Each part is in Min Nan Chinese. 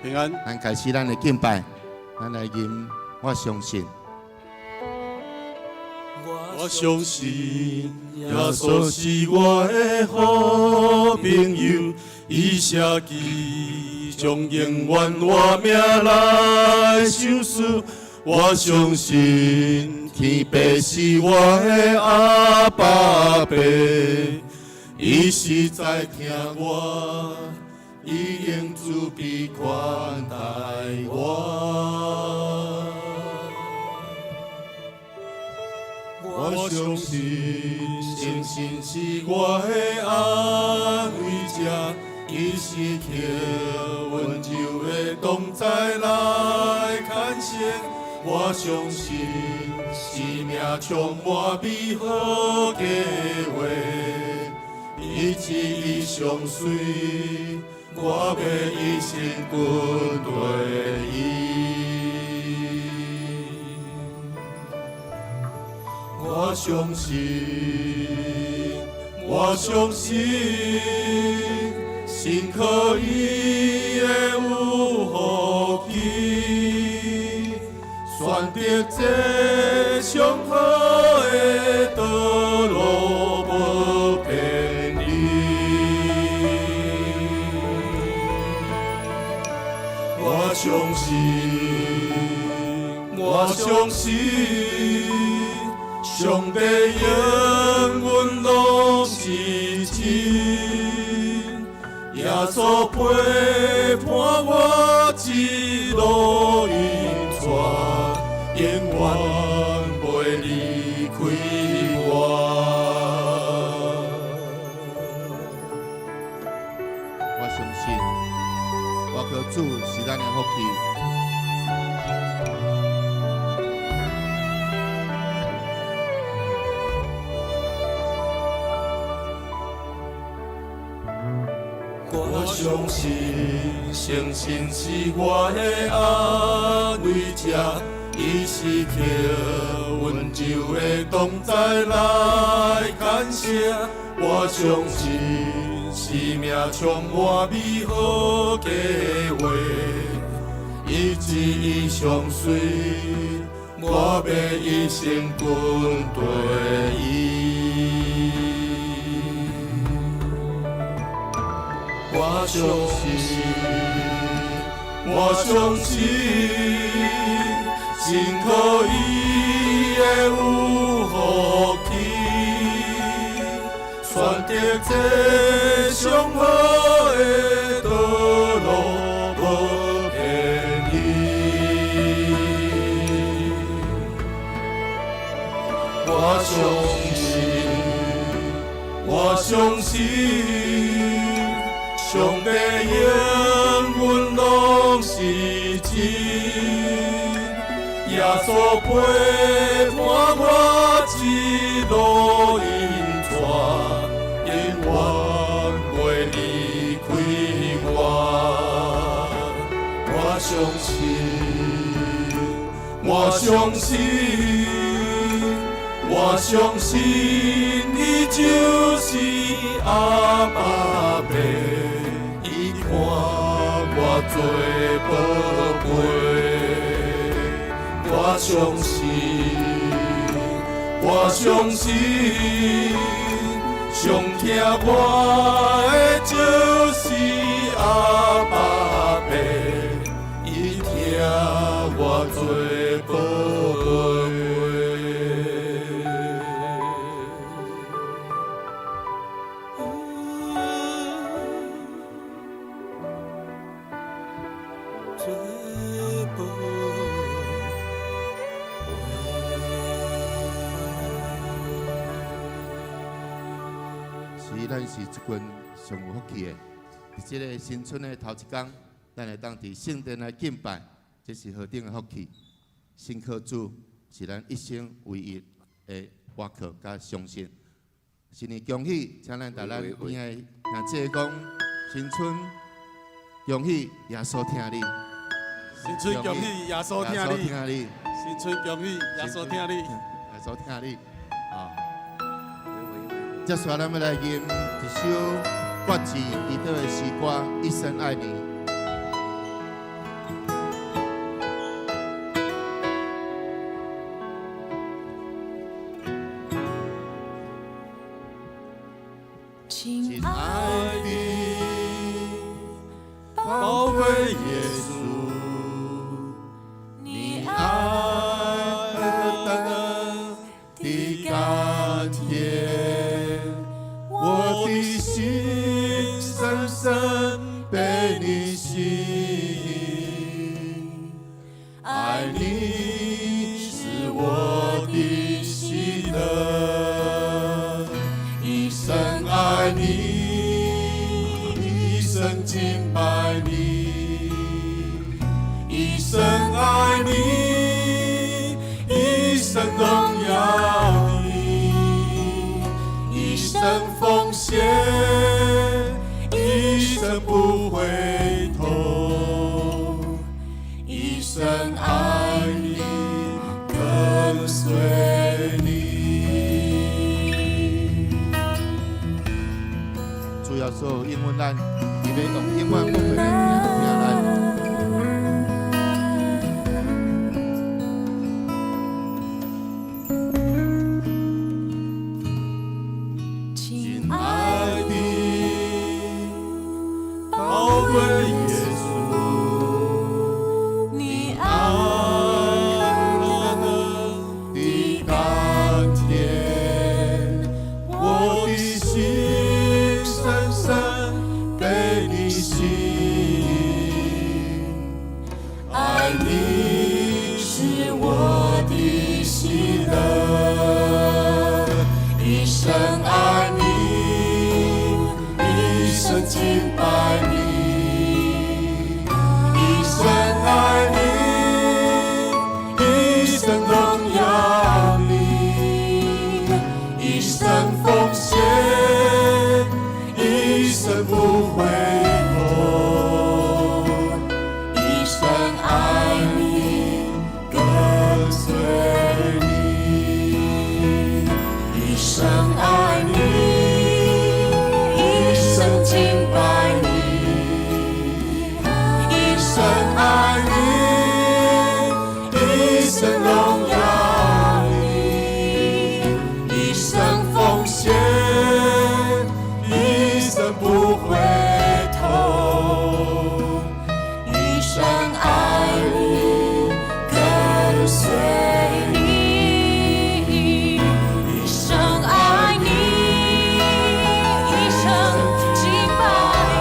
平安。咱開始咱的敬拜，咱來吟我相信。我相信耶穌是我的好朋友，伊寫記將永遠我命來相思。我相信天父是我的阿爸父，伊實在疼我，伊用慈悲款待我。我相信聖神是我的安慰者，伊時刻溫柔的同在來牽線。我相信生命充滿美好計劃，伊旨意相隨，我欲一生跟隨伊。我相信，我相信，信靠伊會有福氣，選擇這上好的道路，無偏離。我相信，我相信，上帝應允攏是真，耶穌陪伴我一路引帶，永遠袂離開我。我相信，倚靠主是咱的福氣。我相信聖神是我的安慰者，伊時刻溫柔的同在來牽線。我相信生命充滿美好計劃，伊旨意相隨，我欲一生跟隨伊。我相信，我相信，信靠伊會有福氣，選擇這上好的道路，無偏離。我相信，我相信，上帝應允攏是真，耶穌陪伴我一路引帶，永遠袂離開我。我相信，我相信，我相信伊就是阿爸父，伊看我做寶貝。我相信，我相信，上疼我的就是阿爸父，伊疼我做寶貝。做寶是，咱是一群上有福氣的。佇這个新春的頭一工，咱會當佇聖殿來敬拜，這是何等的福氣！信靠主是咱一生唯一的倚靠佮相信。新年恭喜，請咱逐咱邊的兄姊講新春恭喜，耶穌疼你。新春恭喜，耶穌疼你。疼你。新春恭喜，耶穌疼你。耶穌疼你。啊！接下來咱欲來吟一首決志祈禱的詩歌《一生愛你》。親愛的寶貴耶穌，你愛何等的甘甜，我的心深深被你吸引，愛你是我的喜樂，一生愛你，一生敬拜你，一生愛你，一生榮耀你，一生奉獻，一生不回頭，一生愛你，跟隨你。主耶穌應允咱，伊欲用永遠不變的名來疼咱。親親愛的寶貴耶穌，你愛何等的甘甜，我的心深深被你吸引，愛你是我的喜樂，一生愛你，一生敬拜你，一生愛你，一生榮耀你，一生奉獻，一生不回頭，一生愛你，跟隨你，一生愛你，一生敬拜你，一生愛你，一生榮耀你，一生奉獻，一生不回頭，一生愛你，跟隨你，一生愛你，一生敬拜你，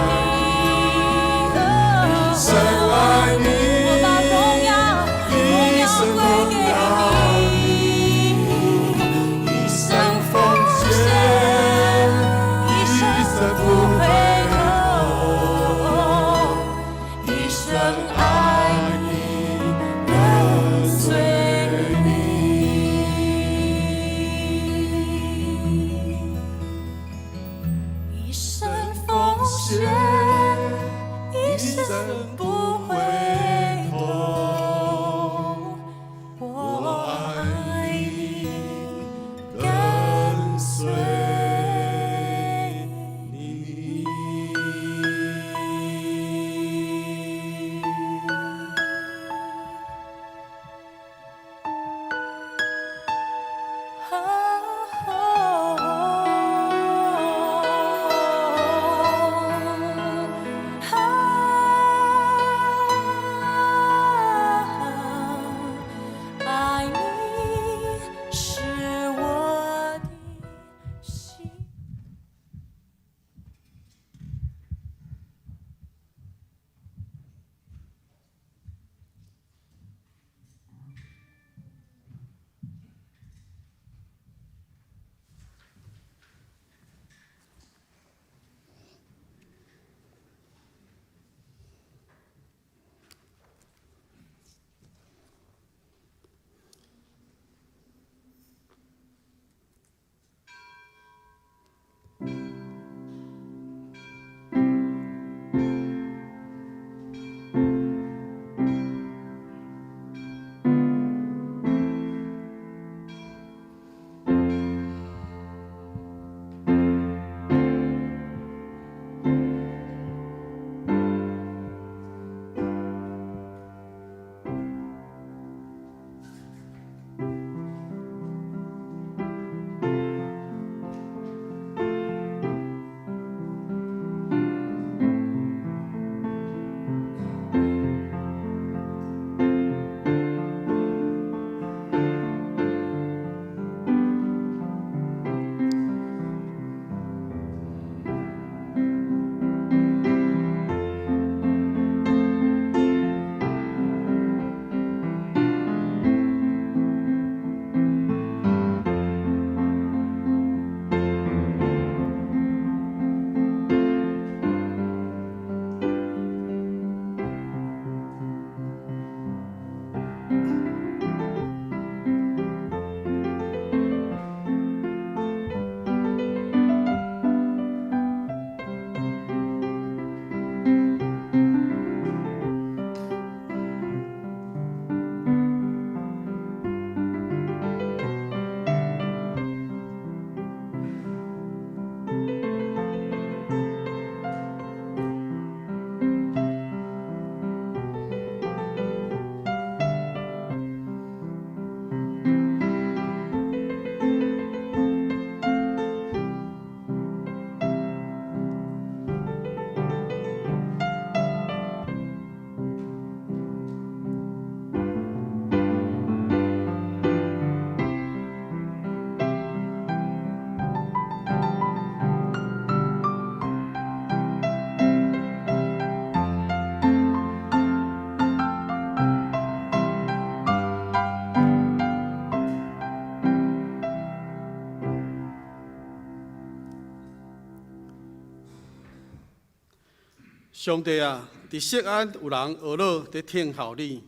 上帝啊，佇錫安有人呵咾佇聽候你，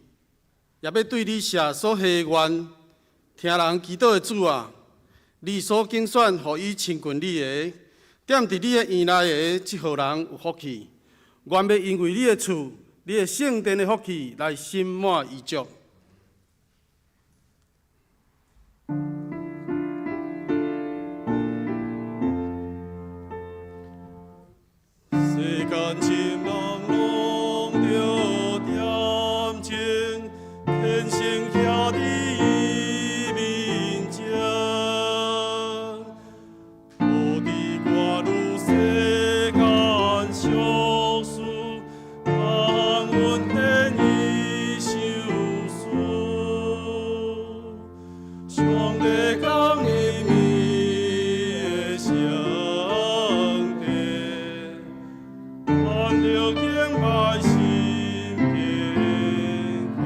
也欲對你設所許的願。聽人祈禱的主啊，你所揀選予伊親近你的，踮佇你的院內的這號人有福氣。願欲因為你的厝、你的聖殿的福氣來心滿意足。世間情人攏著恬靜，天生徛佇伊面前，無知掛慮世間俗事，逐項恩典伊賞賜。上帝講伊的上帝，咱著敬拜心敬虔。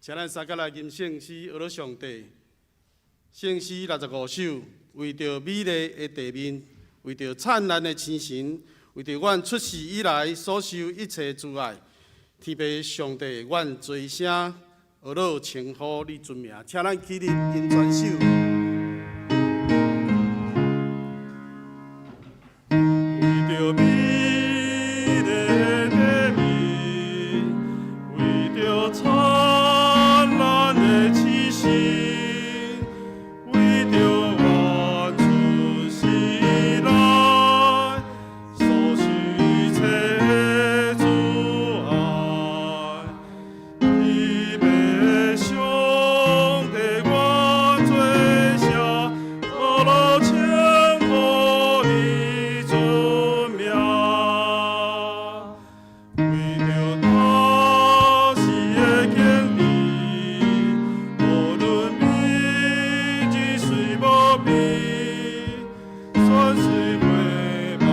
請咱三甲來吟聖詩，呵咾上帝。聖詩65首，為著美麗的地面，為著燦爛的星辰，為著阮出世以來所受一切慈愛，天父上帝，阮齊聲呵咾稱呼你尊名。請咱起立吟全首。為著美麗的地面，為著燦爛的星辰，為著阮出世以來所受一切慈愛，天父上帝，阮齊聲呵咾稱呼你尊名，為著大時的景致，無論美之水無邊，山水花木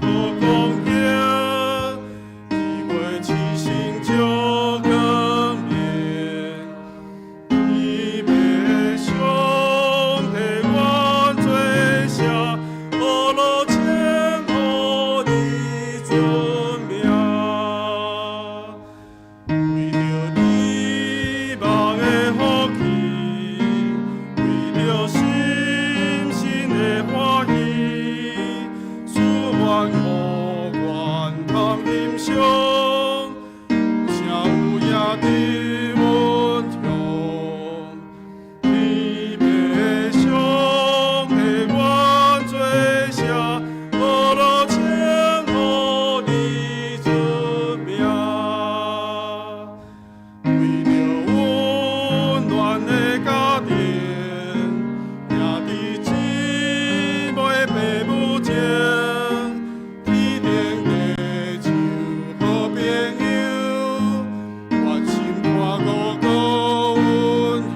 好光景，日月星辰照光明。天父上帝，阮齊聲呵咾稱呼你尊名，為著你望的福氣，為著心神的歡喜，賜願予阮通欣賞，有聲有影的溫馨。天父上帝，阮齊聲呵咾稱呼你尊名，為著溫暖的家庭，兄弟姊妹爸母情，天頂地樹好朋友，願心看顧閣溫柔。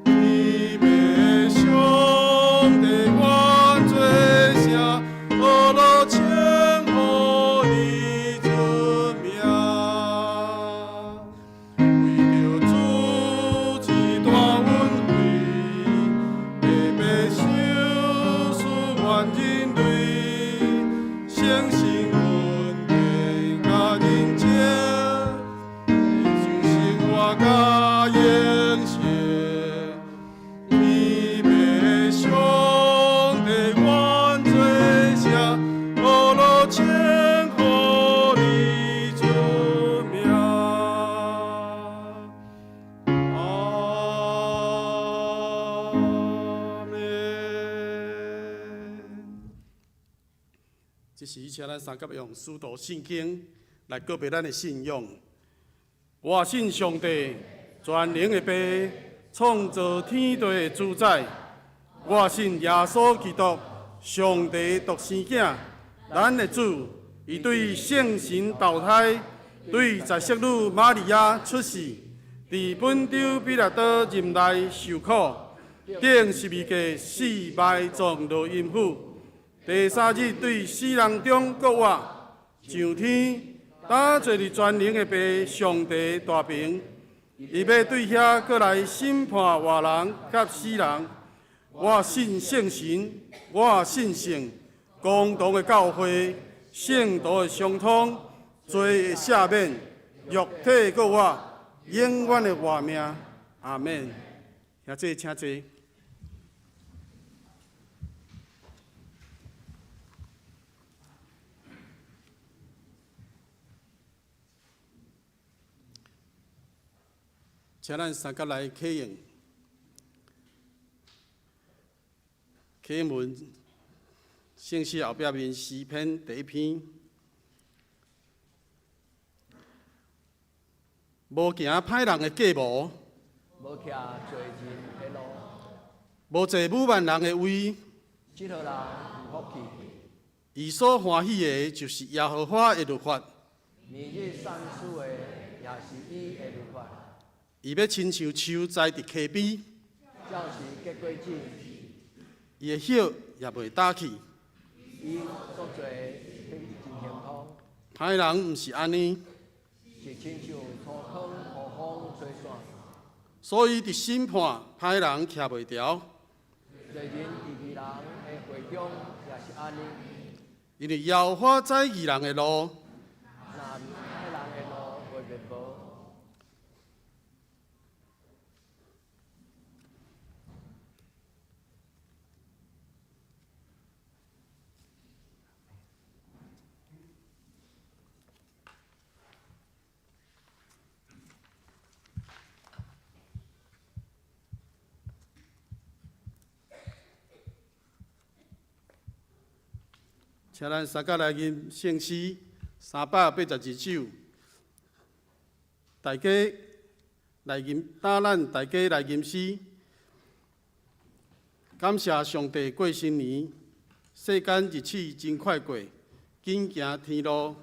天父上帝，阮齊聲呵咾稱呼你尊名，為著主這大恩惠，白白賞賜阮人類，誠信恩典佮人情，日常生活佮永生。天父上帝，阮齊聲呵咾稱呼你尊名。阿們。這時，請咱三甲用使徒信經來告白咱的信仰。我信上帝，全能的父，創造天地的主宰。我信耶穌基督，上帝獨生囝，咱的主。伊對聖神投胎，對十色女瑪利亞出世，佇本丟彼拉多任內受苦，釘十字架死埋葬落陰府，第三日對死人中復活，上天，搭坐佇全能的父上帝大爿。伊欲對遐閣來審判活人佮死人。我信聖神，我信聖公同的教會，聖徒的相通，罪的赦免，肉體的復活，永遠的活命。阿們。兄弟，請坐。請咱三甲來啟用啟文聖詩後壁面詩篇第一篇，無行歹人的計謀，無徛罪人的路，無坐侮慢人的位，這號人有福氣。伊所歡喜的，就是耶和華的律法。暝日散思的，也是伊的律法。伊欲親像樹栽佇溪邊，照時結果子，伊的葉也袂焦去。伊所做的真亨通。歹人毋是按呢，是親像粗糠予風吹散。所以佇審判歹人徛袂牢。罪人佇義人的會中也是按呢。因為耶和華知義人的路，若歹人的路會滅無。請咱三甲來吟聖詩382首，大家來吟，搭咱大家來吟詩，感謝上帝過新年，世間日子真快過，緊行天路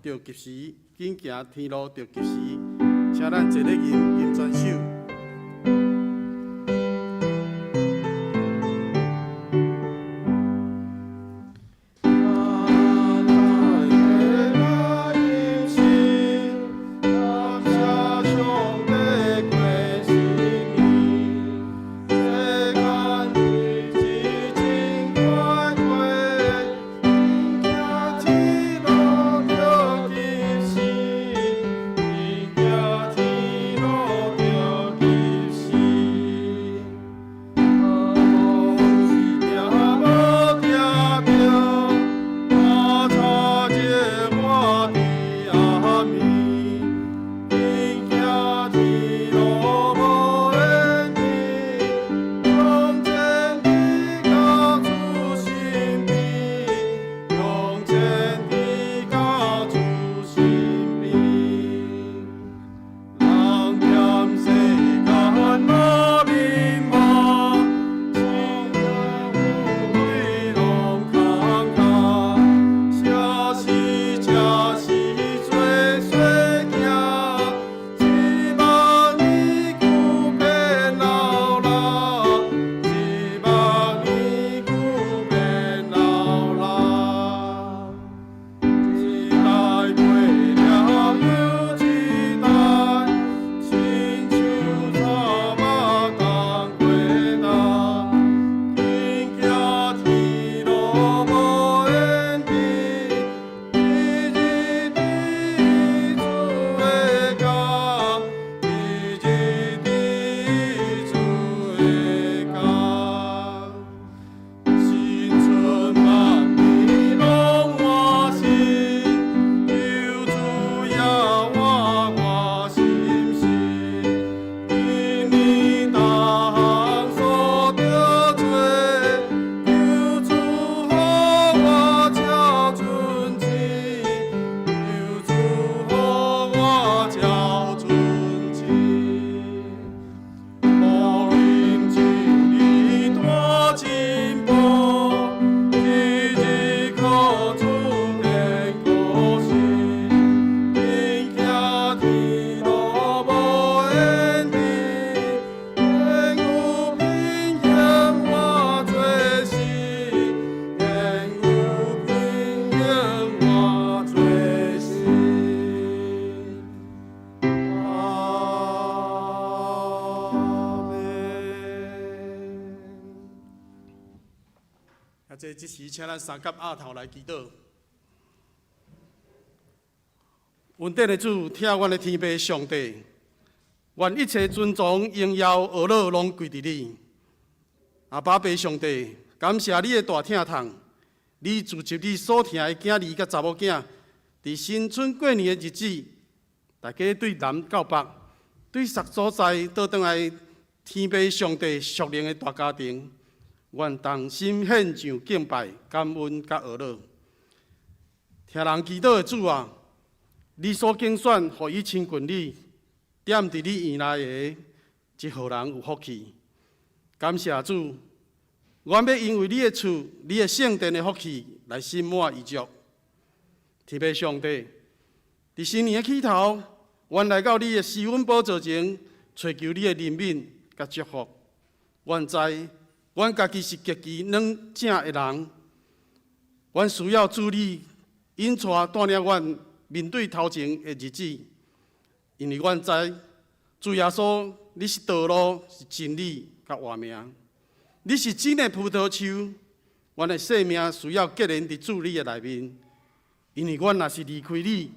著及時，緊行天路著及時，請咱齊咧吟吟全首。這時請咱三佮額頭來祈禱。恩典的主，疼阮的天父上帝，願一切尊崇、榮耀、呵咾攏歸佇你。阿爸父上帝，感謝你的大疼痛，你召集你所疼的囝兒佮查某囝，佇新春過年的日子，大家對南到北，對啥所在倒轉來天父上帝屬靈的大家庭，願同心獻上敬拜、感恩佮呵咾。聽人祈禱的主啊，你所揀選，予伊親近你，踮佇你院內的，這予人有福氣。感謝主，阮欲因為你的厝、你的聖殿的福氣來心滿意足。天父上帝，佇新年的起頭，阮來到你的施恩寶座前，揣求你的憐憫佮祝福。阮知，阮家己是極其軟正的人，阮需要主你引帶帶領阮面對頭前的日子，因為阮知主耶穌，你是道路、是真理佮活命，你是真的葡萄樹，阮的生命需要結連佇主你的內面，因為阮若是離開你，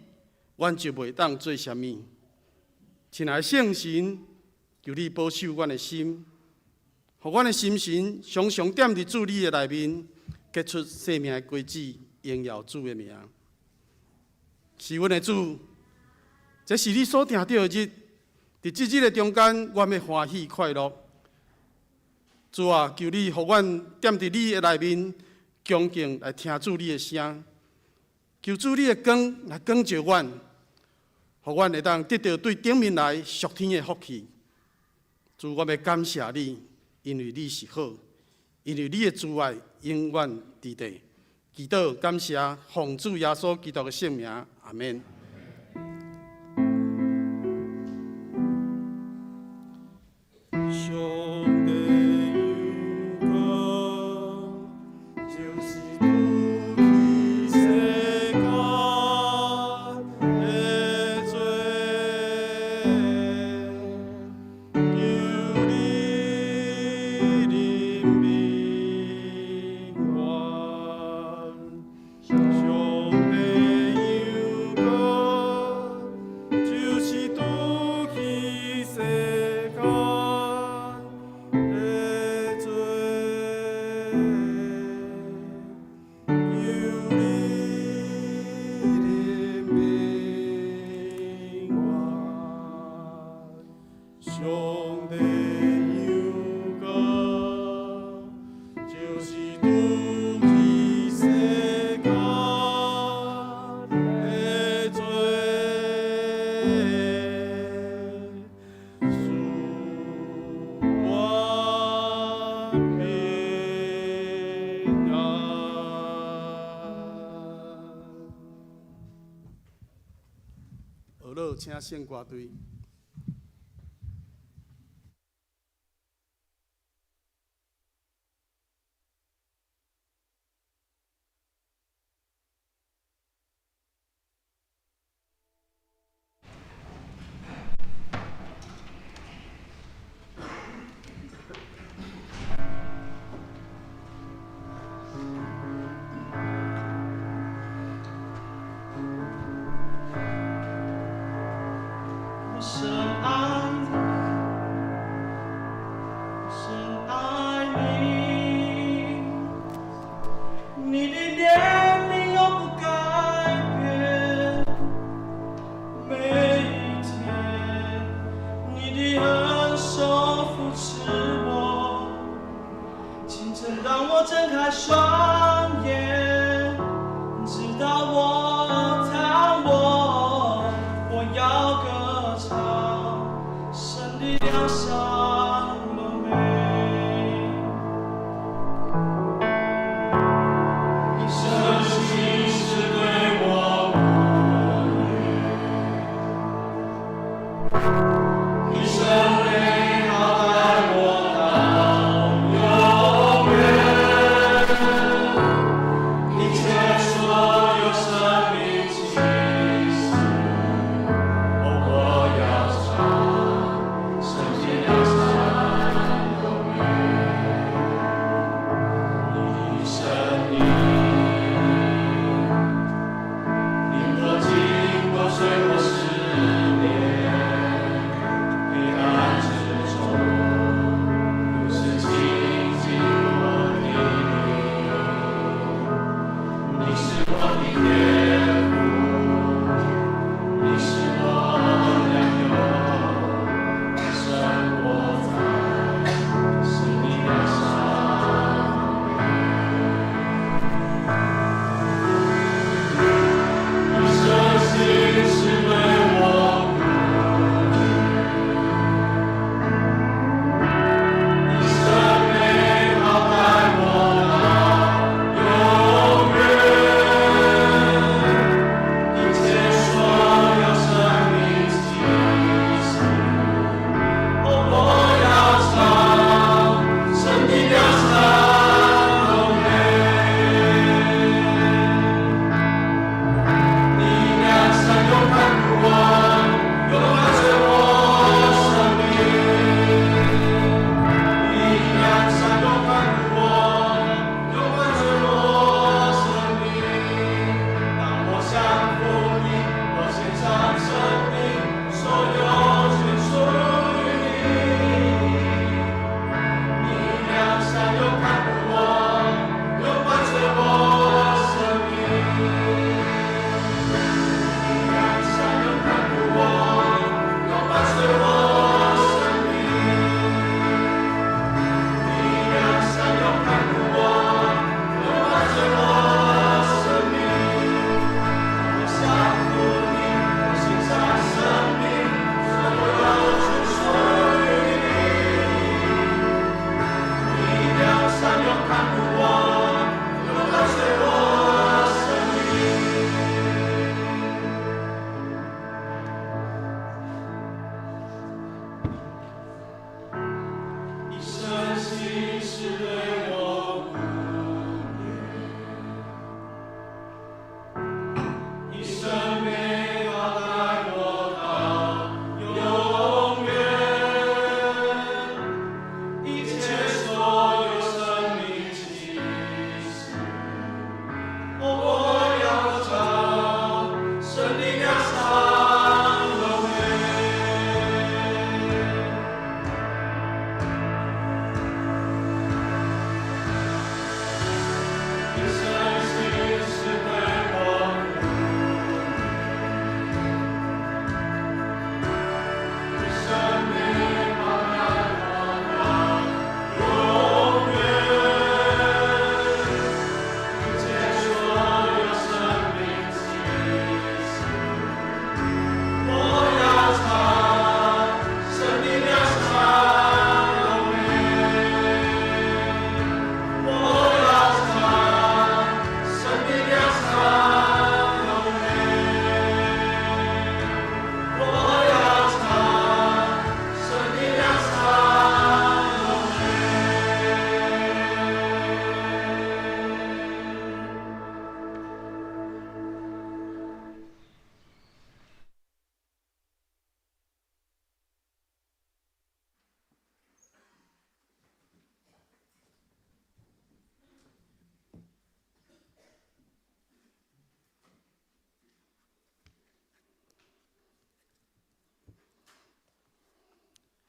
阮就袂當做啥物。親愛的聖神，求你保守阮的心，予阮的心神常常踮佇主你的內面，結出生命的果子，榮耀主的名。是阮的主，這是你所定著的日，佇這日的中間，阮欲歡喜快樂。主啊，求你予阮踮佇你的內面，恭敬來聽主你的聲，求主你的光來光照阮，予阮會當得著對頂面來屬天的福氣。主，我欲感謝你，因為你是好，因為你的慈愛永遠佇地。祈禱感謝，奉主耶穌基督的聖名，阿們。上帝又講，就是除去世間的罪，求你憐憫阮。上帝又講，就是除去世間的罪，求你憐憫阮。上帝又講，就是除去世間的罪，賜我平安。呵咾，請聖歌隊。我深愛你，我深愛你，你的憐憫永不改變，每一天，你的恩手扶持我，清晨當我睜開雙眼，直到我躺臥，我要歌唱，神的良善樂美。你誠實是對我無語，你手美好帶我到永遠，一切所有生命氣息，哦，我要唱聖潔良善有餘，你的生命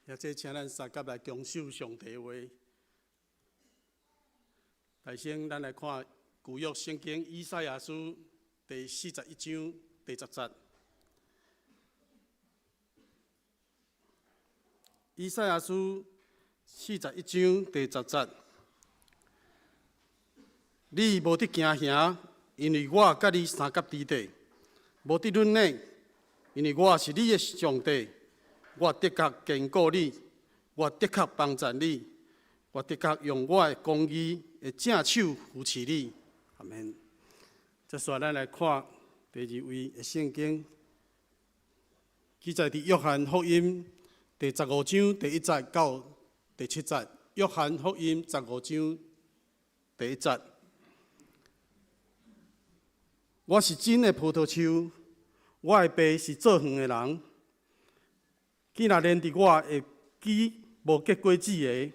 也這請咱三佮來共守上帝話。首先，咱來看舊約聖經以賽亞書第41章第10節。以賽亞書41章第10節，你無得驚嚇，因為我佮你相佮佇底；無得忍耐，因為我是你的上帝。我的確堅固你，我的確幫助你，我的確用我的公義的正手扶持你。阿門。接續咱來看第二位的聖經，記載佇約翰福音第15章第1節到第7節。約翰福音十五章第一節，我是真的葡萄樹，我的爸是造園的人。既若連佇我的枝無結果子的，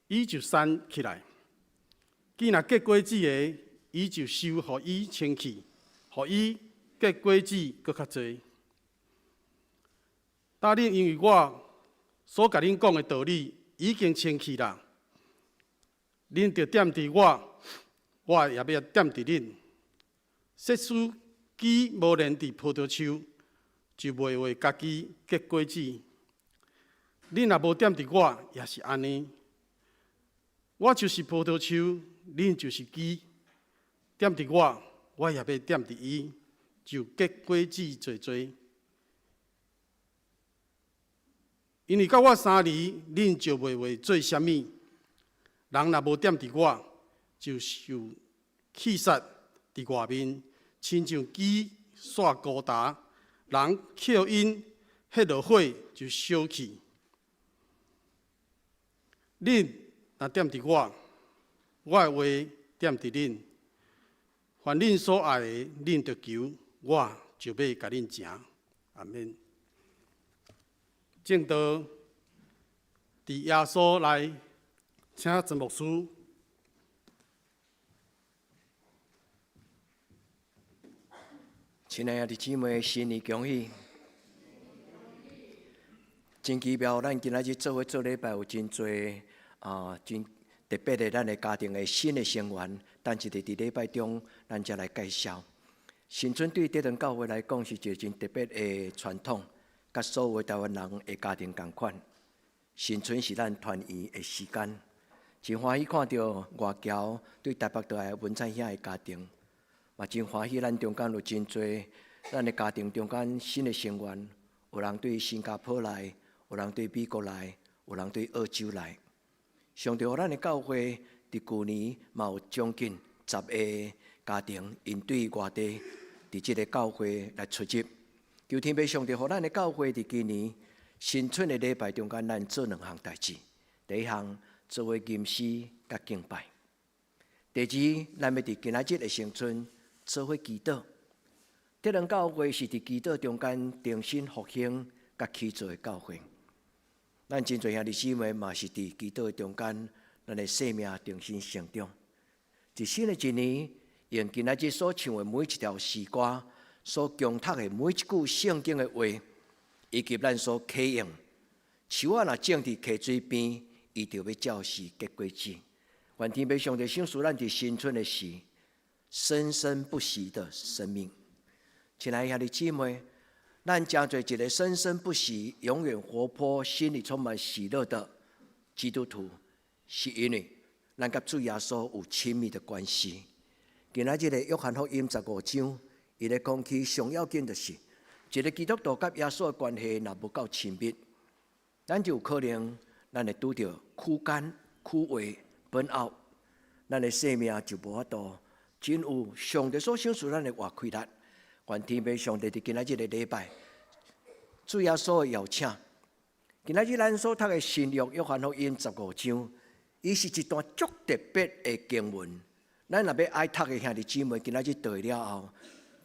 伊就刪起來；既若結果子的，伊就修予伊清氣，予伊結果子閣較濟。當恁因為我所共恁講的道理已經清氣啦，恁著踮佇我，我也欲踮佇恁。設使枝無連佇葡萄樹，就袂為家己結果子。恁若無踮佇我，也是按呢。我就是葡萄樹，恁就是枝。踮佇我，我也欲踮佇伊，就結果子濟濟。因為佮我相離，恁就袂會做啥物。人若無踮佇我，就受棄殺佇外面，親像枝煞孤焦。人抾𪜶，彼落火就燒去。恁若踮佇我，我的話踮佇恁。凡恁所愛的，恁著求，我就欲共恁成。阿們。證道佇耶穌內，請曾牧師。親愛的姊妹，新年恭喜！真奇妙，咱今仔日做伙做禮拜有真濟啊，真特別的咱的家庭的新的成員，等一下佇禮拜中，咱才來介紹。新春對德堂教會來講是一個真特別的傳統，佮所有台灣人的家庭仝款。新春是咱團圓的時間，真歡喜看著外僑對台北倒來文燦兄的家庭。嘛真歡喜，咱中間有真濟咱的家庭中間新的成員，有人對新加坡來，有人對美國來，有人對澳洲來。上帝予咱的教會佇舊年嘛有將近10個家庭，𪜶對外地佇這個教會來出入。求天父上帝予咱的教會佇今年新春的禮拜中間，咱做兩項代誌。第一項做伙吟詩佮敬拜。第二，咱欲佇今仔日的新春做伙祈禱。德堂教會是佇祈禱中間重新復興佮起造的教會。咱真濟兄弟姊妹嘛是佇祈禱的中間，咱的生命重新成長。佇新的一年，用今仔日所唱的每一條詩歌，所誦讀的每一句聖經的話，以及咱所啟用樹仔若種佇溪水邊，伊就欲照時結果子。願天父上帝賞賜咱佇新春的時，生生不息的生命。親愛的兄弟姊妹，咱成做一個生生不息、永遠活潑、心裡充滿喜樂的基督徒，是因為咱佮主耶穌有親密的關係。今仔日的約翰福音十五章，伊咧講起上要緊就是，一個基督徒佮耶穌的關係若無夠親密，咱就有可能咱會拄著枯乾、枯萎、burn out，咱的生命就無法度真有上帝所賞賜咱的活氣力。願天父上帝佇今仔日的禮拜，主耶穌的邀請。今仔日咱所讀的新約約翰福音十五章，伊是一段足特別的經文。咱若欲愛讀的兄弟姊妹，今仔日倒去了後，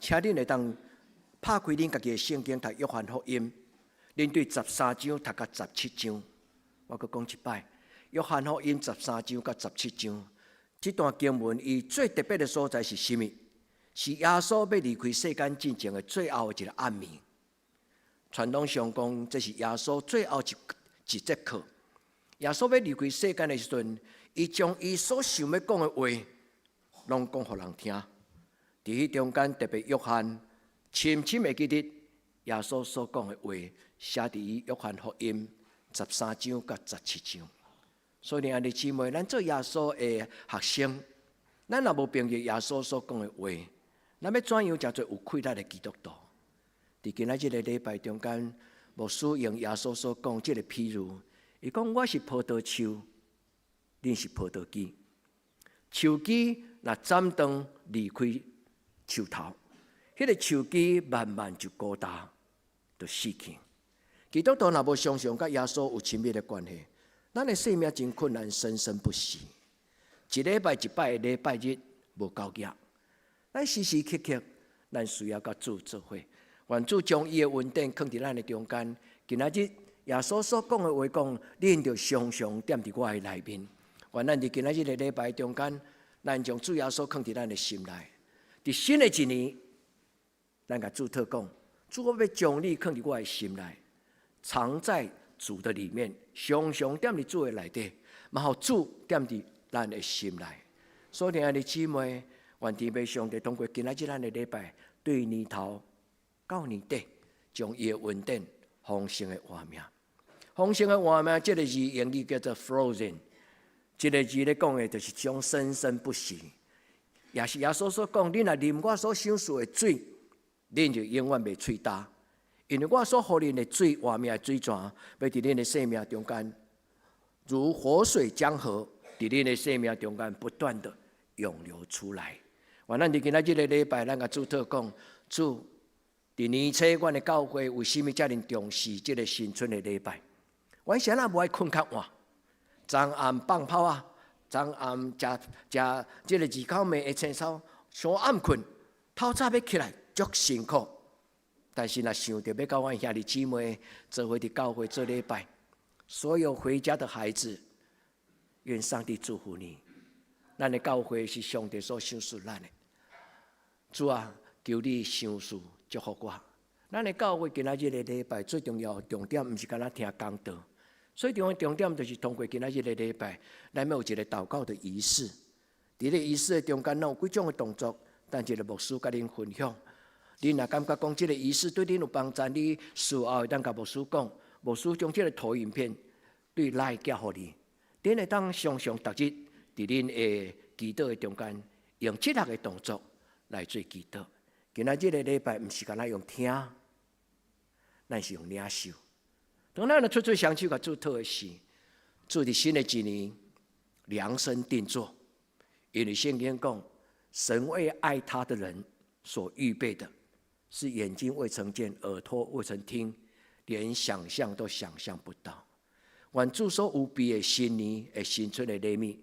請恁會當拍開恁家己的聖經讀約翰福音，恁對13章讀到17章。我閣講一擺，約翰福音十三章到十七章，這段經文伊最特別的所在是啥物？是耶穌欲離開世間進前的最後一個暗暝。傳統上講，這是耶穌最後一一節課。耶穌欲離開世間的時陣，伊將伊所想欲講的話，攏講予人聽。佇彼中間，特別約翰深深會記得耶穌所講的話，寫佇約翰福音13章佮17章。所以，兄弟姊妹，咱做耶穌的學生，咱若無明白耶穌所講的話，咱欲怎樣成做有氣力的基督徒？佇今仔這個禮拜中間，牧師用耶穌所講這個譬喻，伊講我是葡萄樹，恁是葡萄枝。樹枝若斬斷離開樹頭，彼個樹枝慢慢就孤單，就死去。基督徒若無常常佮耶穌有親密的關係，咱的生命真困難，生生不息。一禮拜一擺的禮拜日無夠額，咱時時刻刻，咱需要佮主做伙。願主將伊的恩典囥佇咱的中間。今仔日耶穌所講的話講，恁著常常踮佇我的內面。願咱佇今仔日的禮拜中間，咱將主耶穌囥佇咱的心內。佇新的一年，咱共主禱講，主，我欲將你囥佇我的心內，藏在主的裡面，常常踮佇主的內底，嘛予主踮佇咱的心內。所以，兄弟姊妹，願天父上帝通過今仔日咱的禮拜，對年頭到年底，將伊的恩典豐盛的活命。豐盛的活命，這個字英語叫做 flourishing，這個字咧講的就是將生生不息。也是耶穌所講，恁若啉我所賞賜的水，恁就永遠袂喙焦。因為我所予恁的水，活命的水泉，欲佇恁的生命中間，如活水江河，佇恁的生命中間不斷的湧流出來。願咱佇今仔這個禮拜，咱共主禱講，主，佇年初，阮的教會為啥物遮爾重視這個新春的禮拜？阮啥人無愛睏較晚，昨暗放炮啊，昨暗食食這個二口麵的青草，傷暗睏，透早欲起來足辛苦。但是若想著欲佮阮兄弟姊妹做伙佇教會做禮拜，所有回家的孩子，願上帝祝福你。咱的教會是上帝所賞賜咱的，主啊，求你賞賜祝福我。咱的教會今仔日的禮拜最重要的重點，毋是干焦聽講道，最重要的重點就是通過今仔日的禮拜，咱欲有一個禱告的儀式。佇這個儀式的中間，咱有幾種的動作，等一个牧師佮恁分享。恁若感覺講這個儀式對恁有幫助，你事後會當共牧師講，牧師將這個投影片對來寄予你，恁會當常常逐日佇恁的祈禱的中間，用這六個動作來做祈禱。今仔這個禮拜毋是干焦用聽，咱是用領受。當咱若出出雙手共主討的時，主佇新的一年量身定做，因為聖經講，神為愛他的人所預備的，是眼睛未曾見，耳朵未曾聽，連想象都想象不到。願主所預備的新年的新春的禮物，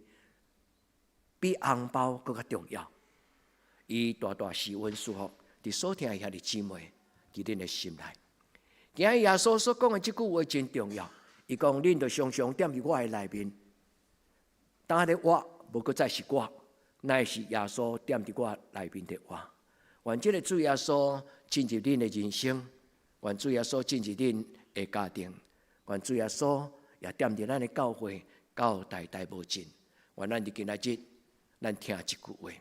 比紅包閣較重要。伊大大施恩賜福，佇所聽的兄弟姊妹，佇恁的心內。今日耶穌所講的這句話真重要。伊講：恁著常常踮佇我的內面，當咧活無閣再是我，乃是耶穌踮佇我內面佇活。願這個主耶穌進入恁的人生，願主耶穌進入恁的家庭，願主耶穌也踮佇咱的教會，到代代無盡。願咱佇今仔日，咱聽這句話，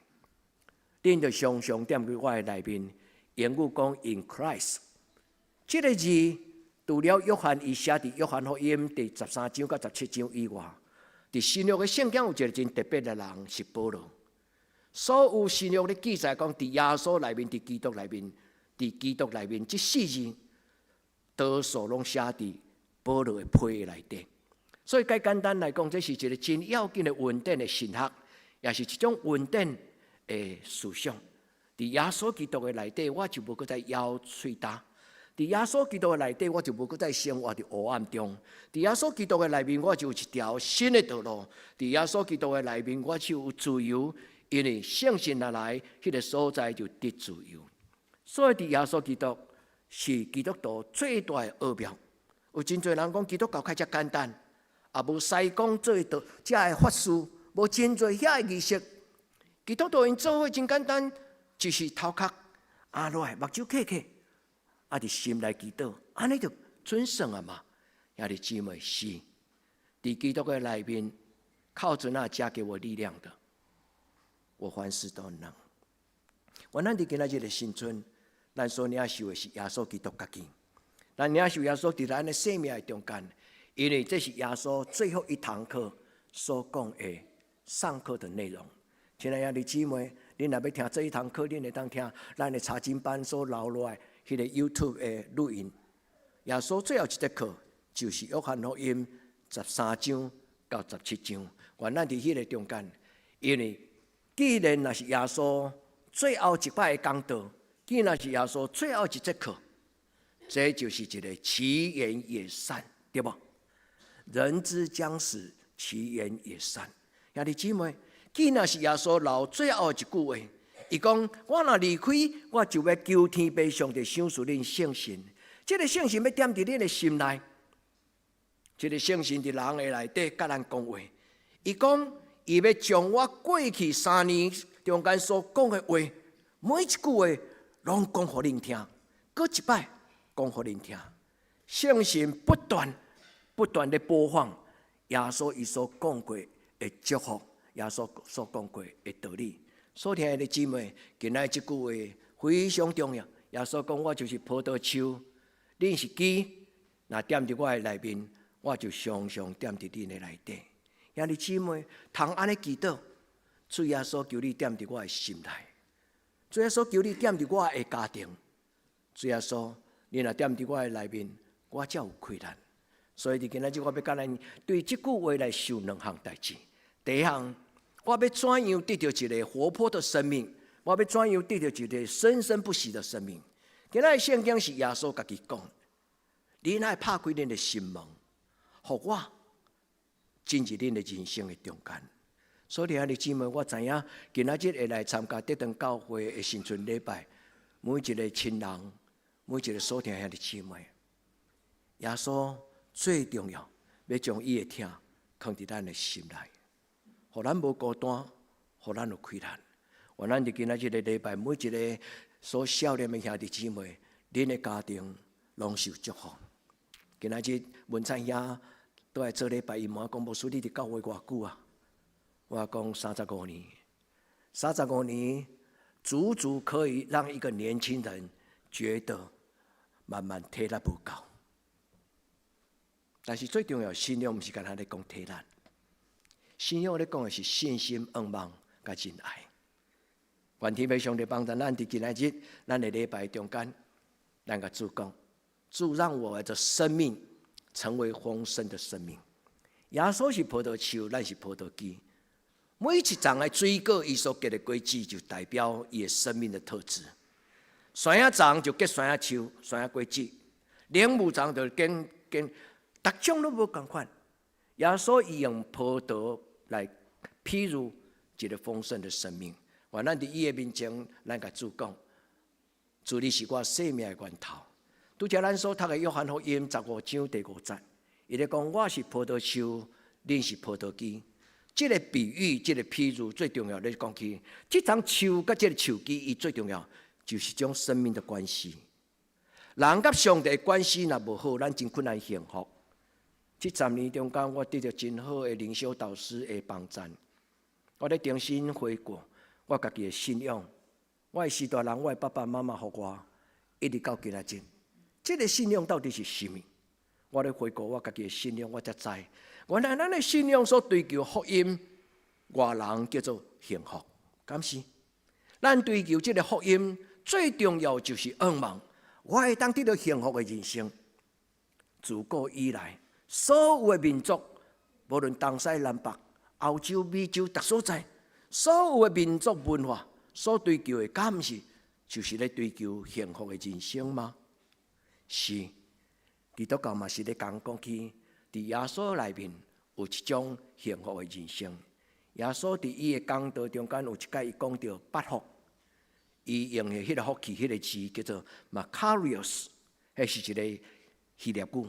恁著常常踮佇我的內面。英語講 In Christ，這個字除了約翰伊寫佇約翰福音第13章佮17章以外，佇新約的聖經有一個真特別的人是保羅。所有新約的記載講，佇耶穌內面，佇基督內面，佇基督內面，這四字多數攏寫佇保羅的批內底。所以，較簡單來講，這是一個真要緊的恩典的神學，也是一種恩典的思想。佇耶穌基督的內底，我就無閣再枵喙焦；佇耶穌基督的內底，我就無閣再生活佇黑暗中。佇耶穌基督的內面，我就有一條新的道路。佇耶穌基督的內面，我就有自由，因為聖神若來，彼個所在就得自由。所以，佇耶穌基督是基督徒最大的奧妙。有真濟人講基督教較遮簡單，也無師公做的遮的法事，無真濟遐的儀式。基督徒𪜶做伙真簡單，就是頭殼按落來，目睭瞌瞌，啊，佇心內祈禱，按呢就準算啊嘛。兄弟姊妹是，佇基督的內面，靠著那加給我力量的，我凡事都能。願咱佇今仔日的新春，咱所領受的是耶穌基督家己。咱領受耶穌佇咱的生命的中間，因為這是耶穌最後一堂課所講的上課的內容。親愛的兄弟姊妹，恁若欲聽這一堂課，恁會當聽咱的查經班所留落來彼个 YouTube 的錄音。耶穌最後一節課就是約翰福音13章到17章。願咱佇彼个中間，因為既然若是耶穌最後一擺的講道，既然是耶穌最後一節課，這就是一个其言也善，對無？人之將死，其言也善。兄弟姊妹，既然是耶穌留最後一句話，伊講：我若離開，我就欲求天父上帝賞賜恁聖神。這个聖神欲踮佇恁的心內，這个聖神佇人的內底佮咱講話。伊講，伊欲將我過去3年中間所講的話，每一句話攏講予恁聽，閣一擺講予恁聽。聖神不斷不斷的播放耶穌伊所講過的祝福，耶穌所講過的道理。所聽的姊妹，今仔這句話非常重要。耶穌講：我就是葡萄樹，恁是枝，若踮佇我的內面，我就常常踮佇恁的內底。兄弟姊妹，通按呢祈禱，主耶穌求你踮佇我的心內，主耶穌求你踮佇我的家庭，主耶穌，你若踮佇我的內面，我才有氣力。所以佇今仔日，我欲佮咱對這句話來想兩項代誌。第一項，我欲怎樣得著一个活潑的生命？我欲怎樣得著一个生生不息的生命？今仔日聖經是耶穌家己講，恁愛拍開恁的心門，予我進入恁的人生的中間。所以兄弟姊妹，我知影今仔日會來參加德堂教會的新春禮拜，每一个親人，每一个所疼兄弟姊妹，耶穌最重要，欲將伊的疼囥佇咱的心內，予咱無孤單，予咱有氣力。願咱佇今仔日个禮拜，每一个所少年的兄弟姊妹，恁的家庭攏受祝福。今仔日文燦兄倒來做禮拜，伊問我講，牧師，你佇教會偌久啊？我講三十五年，三十五年足足可以讓一個年輕人覺得慢慢體力無夠。但是最重要，信仰毋是干焦咧講體力，信仰咧講的是信心、仰望佮仁愛。願天父上帝幫助咱佇今仔日，咱的禮拜中間，咱共主講，主讓我的生命成為豐盛的生命。耶穌是葡萄樹，咱是葡萄枝。每一叢的水果，伊所結的果子，就代表伊的生命的特質。酸仔欉就結酸仔樹、酸仔果子；檸檬欉就結結，逐種攏無仝款。耶穌伊用葡萄來譬喻一個豐盛的生命。願咱佇伊的面前，咱共主講：主你是我生命的源頭。拄才咱所讀的約翰福音15章第5節，伊咧講：我是葡萄樹，恁是葡萄枝。這个比喻，這个譬喻最重要咧講起，這叢樹佮這个樹枝，伊最重要就是種生命的關係。人佮上帝的關係若無好，咱真困難幸福。這10年中間，我得著真好的靈修導師的幫贊，我咧重新回顧我家己的信仰。我的序大人，我的爸爸媽媽予我，一直到今仔日，這个信仰到底是啥物？我咧回顧我家己的信仰，我才知，原來咱的信仰所追求福音，外人叫做幸福，敢是？咱追求這个福音，最重要就是仰望，我會當得著幸福的人生。自古以來，所有的民族，無論東西南北、歐洲、美洲，逐所在，所有的民族文化所追求的，敢毋是就是咧追求幸福的人生嗎？是。基督教嘛是咧講講起，佇耶穌內面有一種幸福的人生。耶穌佇伊的講道中間有一擺伊講著八福，伊用的彼个福氣，彼个字叫做 Makarios，彼是一个希臘語。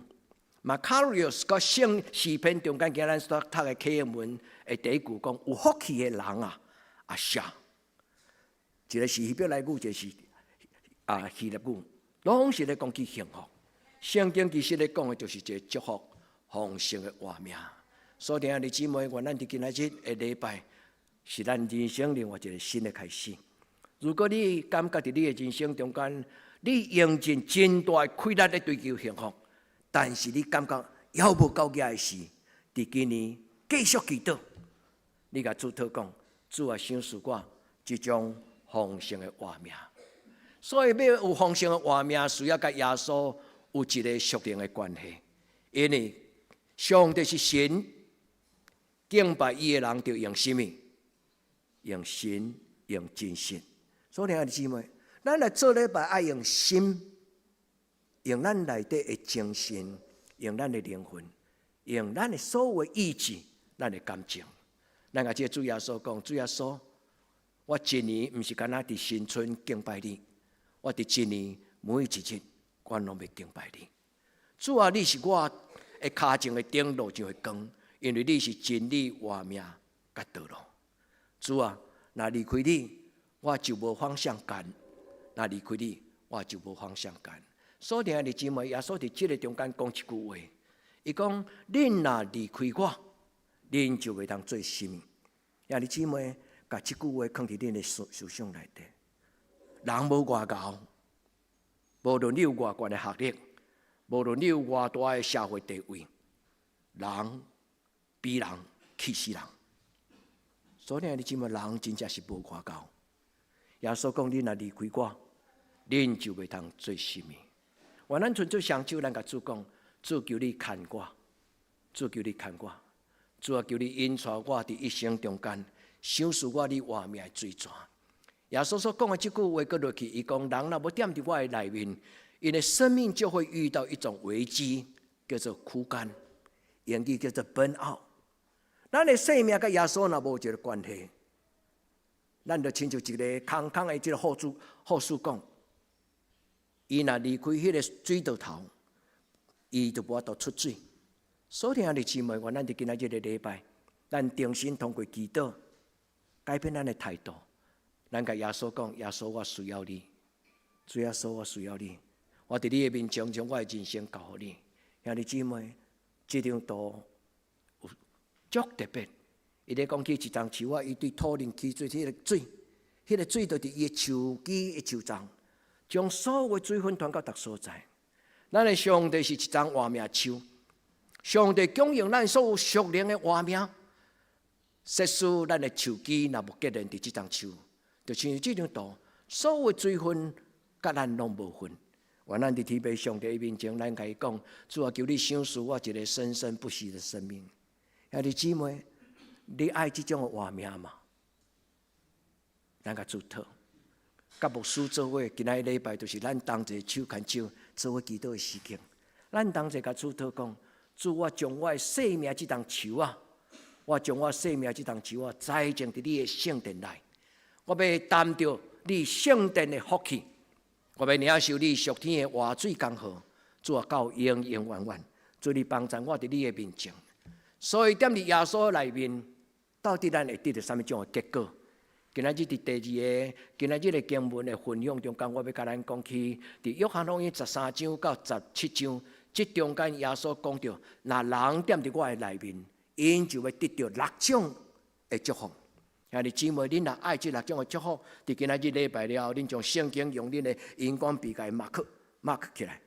Makarios 佮聖詩篇中間，今咱所讀的啟應文的第一句講有福氣的人啊，asher，一个是希伯來語，一个是希臘語，攏是咧講起幸福。聖經其實咧講的就是一个祝福，豐盛的活命。所以，兄弟姊妹，願咱佇今仔日的禮拜，是咱人生另外一个新的開始。如果你感覺佇你的人生中間，你用盡真大的氣力咧追求幸福，但是你感覺猶無夠額的時，佇今年繼續祈禱，你共主禱講，主啊，賞賜我這種豐盛的活命。所以，欲有豐盛的活命，需要佮耶穌有一个屬靈的關係，因為上帝是神，敬拜伊的人就用啥物？用神，用真實。所以，兄弟姊妹，咱來做禮拜愛用心，用咱內底的精神，用咱的靈魂，用咱的所有意志，咱的感情。咱共這个主耶穌講，主耶穌，我一年毋是干焦佇新春敬拜你，我佇一年每一日，我攏欲敬拜你。主啊，你是我的跤前的燈，路上的光，因為你是真理、活命、佮道路。主啊，若離開你，我就無方向感；若離開你，我就無方向感。所以，兄弟姊妹，耶穌佇這个中間講一句話，伊講：恁若離開我，恁就袂當做啥物。兄弟姊妹，共這句話囥佇恁的思想內底。人無偌𠢕，無論你有偌懸的學歷，無論你有偌大的社會地位，人比人氣死人。所以，兄弟姊妹，人真正是無偌𠢕。耶穌講：恁若離開我，恁就袂當做啥物。願咱伸出雙手，咱共主講：主求你牽我，主求你牽我，主啊，求你引帶我佇一生中間，賞賜我你活命的水泉。耶穌所講的這句話，閣落去，伊講：人若無踮佇我的內面，𪜶的生命就會遇到一種危機，叫做枯乾，英語叫做 burn out。咱的生命佮耶穌若無一个關係，咱就親像一个空空的這个護樹講，伊若離開彼个水道頭，伊就無法度出水。所以兄弟姊妹，願咱佇今仔日个禮拜，咱重新通過祈禱，改變咱的態度。咱共耶穌講：耶穌，我需要你。主耶穌，我需要你。我佇你的面前將我的人生交予你。兄弟姊妹，這張圖有足特別。伊咧講起一叢樹仔，伊對土裡起做彼个水，彼个水就佇伊的樹枝的樹叢，將所有水分傳到逐所在。咱的上帝是一叢活命樹，上帝供應咱所有屬靈的活命。設使咱的樹枝若無結連佇這叢樹，就親像這張圖，所有水分佮咱攏無份。願咱佇天父上帝面前，咱共伊講：主啊，求你賞賜我一个生生不息的生命。兄弟姊妹，你愛這種的活命嗎？咱共主禱，佮牧師做伙，今仔日禮拜就是咱同齊手牽手做伙祈禱的時間。咱同齊共主禱講：主，我將我的生命這叢樹仔，我將我生命這叢樹仔栽種佇你的聖殿內，我欲擔著你聖殿的福氣，我欲領受你屬天的活水江河。主啊，到永永遠遠，主你幫助我佇你的面前。所以，踮佇耶穌內面，到底咱會得著啥物種的結果？今仔日佇第二个，今仔日的經文的分享中間，我欲共咱講起，佇約翰福音13章到17章，這中間耶穌講著，若人踮佇我的內面，𪜶就欲得著六種的祝福。兄弟姊妹，恁若愛這六種的祝福，佇今仔日禮拜了後，恁將聖經用恁的熒光筆共 mark mark 起來。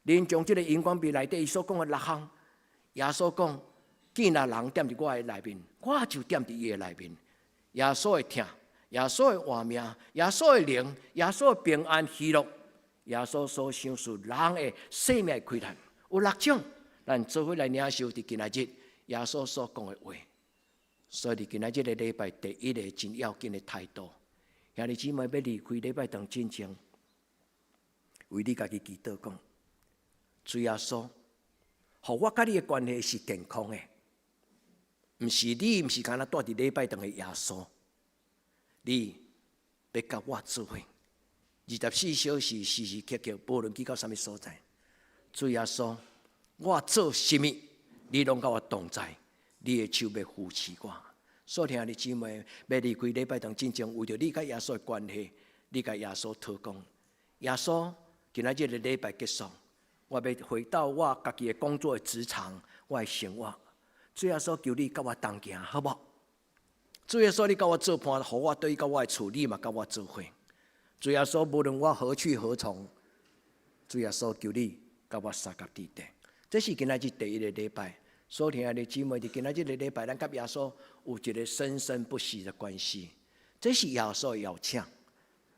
恁將這个熒光筆內底伊所講的六項，耶穌講：既若人踮佇我的內面，我就踮佇伊的內面。耶穌的疼，耶穌的活命，耶穌的靈，耶穌的平安喜樂，耶穌所賞賜人的生命的氣力，有六種，咱做伙來領受佇今仔日耶穌所講的話。所以佇今仔日个禮拜第一个真要緊的態度，兄弟姊妹欲離開禮拜堂進前，為你家己祈禱講：主耶穌，予我佮你的關係是健康的，毋是你，毋是干焦蹛佇禮拜堂的耶穌，你欲佮我做伙，24小時時時刻刻，無論去到啥物所在，主耶穌，我做啥物，你攏佮我同在，你的手欲扶持我。所以兄弟姊妹，欲離開禮拜堂進前，為著你佮耶穌的關係，你共耶穌禱講：耶穌，今仔日个禮拜結束，我欲回到我家己的工作的職場，我的生活。主耶穌求你佮我同行，好無？主耶穌，你佮我做伴，予我對到我的厝，你嘛佮我做伙。主耶穌，無論我何去何從，主耶穌求你佮我相佮佇底。這是今仔日第一个禮拜，所親愛的姊妹，佇今仔日个禮拜，咱佮耶穌有一个生生不息的關係。這是耶穌的邀請。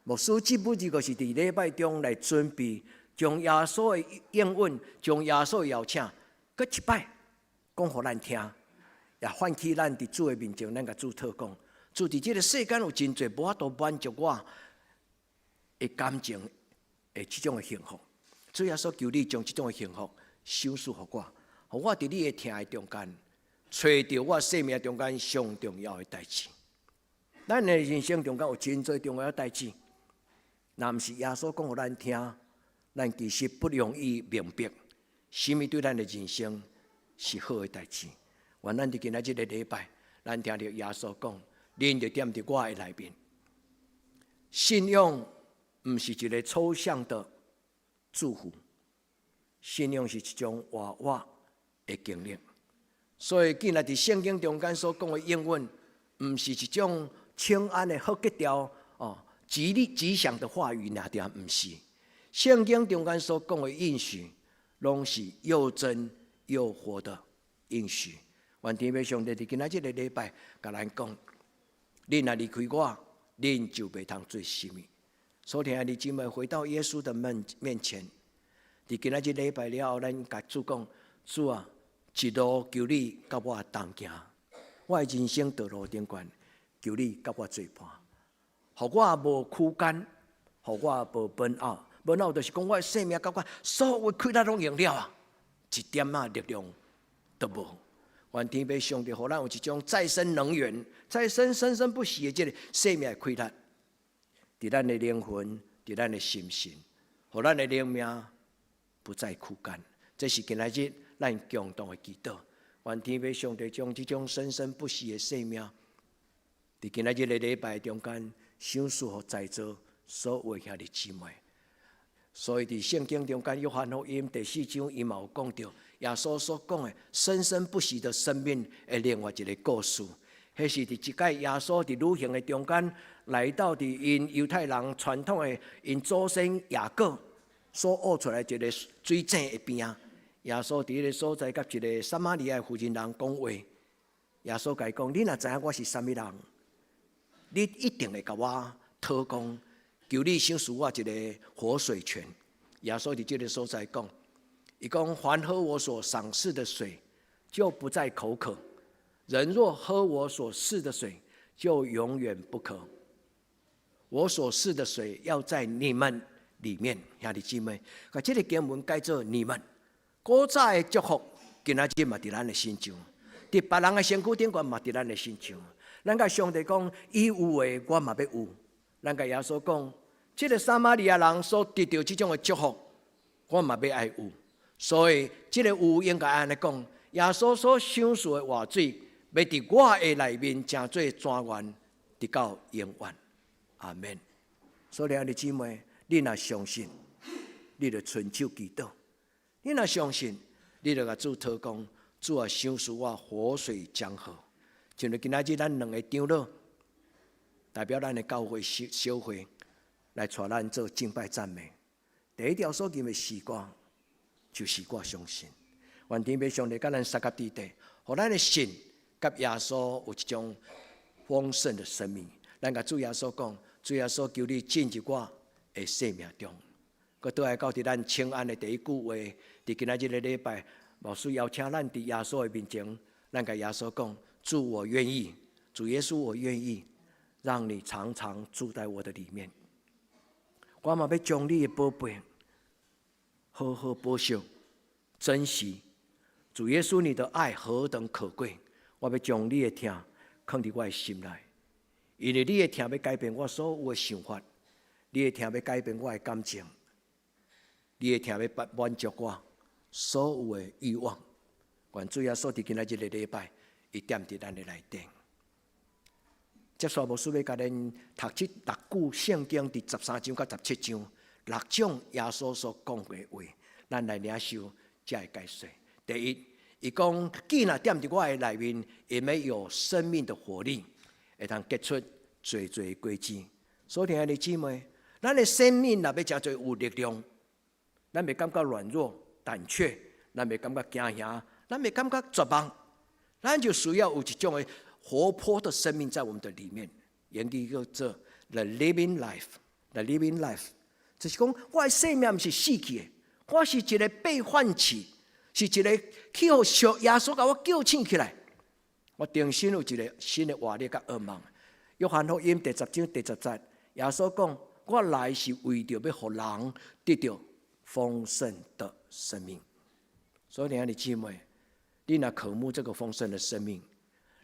牧師這本這個是佇禮拜中來準備，將耶穌的應允，將耶穌的邀請，閣一擺講予咱聽，也喚起咱佇主的面前，咱共主禱講。主，佇這个世間有真濟無法度滿足我的感情的這種的幸福。主耶穌，求你將這種的幸福賞賜予我，予我佇你的疼愛中間，揣著我生命中間上重要的代誌。咱的人生中間有真濟重要的代誌，若毋是耶穌講予咱聽，咱其實不容易明白，啥物對咱的人生是好的代誌。願咱佇今仔這个禮拜，咱聽著耶穌講，恁就踮佇我的內面。信仰毋是一个抽象的祝福，信仰是一種活活的經歷。所以，既然佇聖經中間所講的應允，毋是一種輕安的好格調哦，吉利吉祥的話語，爾爾，毋是。聖經中間所講的應許，攏是又真又活的應許。願天父上帝佇今仔這个禮拜，共咱講：恁若離開我，恁就袂通做啥物。所親愛的姊妹，回到耶穌的面前，佇今仔這禮拜了後，咱共主講：主啊，一路求你佮我同行，我的人生道路頂懸，求你佮我做伴，予我無枯乾，予我無 burn out，burn out 就是講我的生命感覺所有氣力攏用了啊，一點仔力量都無。願天父上帝，予咱有一種再生能源、再生生生不息的這个生命的氣力，佇咱的靈魂，佇咱的心神，予咱的靈命不再枯乾。這是今仔日咱共同的祈禱。願天父上帝將這種生生不息的生命，佇今仔日的禮拜中間，賞賜予在座所有兄弟姊妹。所以佇聖經中間，約翰福音第四章，伊嘛有講著耶穌所講的生生不息的生命的另外一个故事。彼是佇一擺耶穌佇旅行的中間，來到佇𪜶猶太人傳統的𪜶祖先雅各所挖出來一个水井的邊仔。耶穌佇彼个所在，佮一个撒瑪利亞的婦人人講話。耶穌共伊講：你若知影我是啥物人，你一定會共我討講，求你賞賜我一个活水泉。耶穌佇這个所在講，伊講：凡喝我所賞賜的水，就不再口渴；人若喝我所賜的水，就永遠不渴。我所賜的水要在你們裡面，兄弟姊妹，共這个經文改做你們。古早的祝福，今仔日嘛佇咱的身上，佇別人的身軀頂懸嘛佇咱的身上。咱共上帝講，伊有的我嘛欲有。咱共耶穌講，這个撒瑪利亞人所得著這種的祝福，我嘛欲愛有。所以，這个有應該按呢講，耶穌所賞賜的活水，欲佇我的內面成做泉源，直到永遠。阿門。所以，兄弟姊妹，你若相信，你就伸手祈禱；你若相信，你就共主禱講：主啊，賞賜我活水江河。像今仔日咱兩个長老，代表咱的教會小小會來帶咱做敬拜讚美。第一條所吟的詩歌，就是我相信。願天父上帝佮咱相佮佇底，予咱的信佮耶穌有一種豐盛的生命。咱共主耶穌講：主耶穌，求你進入我的生命中。閣倒來到佇咱請安的第一句話，佇今仔日个禮拜，牧師邀請咱佇耶穌的面前，咱共耶穌講：主，我願意，主耶穌，我願意，讓你常常住在我的裡面。我嘛欲將你的寶貝好好保守、珍惜。主耶穌，你的愛何等可貴！我欲將你的疼囥佇我的心內，因為你的疼欲改變我所有的想法，你的疼欲改變我的感情，你的疼欲滿足我所有的慾望。願主耶穌佇今仔日个禮拜，伊踮佇咱的內底。接續牧師欲共恁讀這六句聖經，佇13章佮17章六種耶穌所講的話，咱來領受這个解說。第一，伊講，枝若踮佇我的內面，伊會有生命的活力，會通結出濟濟果子。所以，兄弟姊妹，咱的生命若欲誠濟有力量，咱袂感覺軟弱、膽怯，咱袂感覺驚嚇，咱袂感覺絕望，咱就需要有一種的活潑的生命在我們的裡面。英語叫做 The Living Life，The Living Life，就是講我的生命毋是死去的，我是一個被喚起，是一個去予主耶穌共我叫醒起來，我重新有一個新的活力佮渴望。約翰福音第十章第十節，耶穌講：我來是為著欲予人得著豐盛的生命。所以，兄弟姊妹，你若渴慕這個豐盛的生命，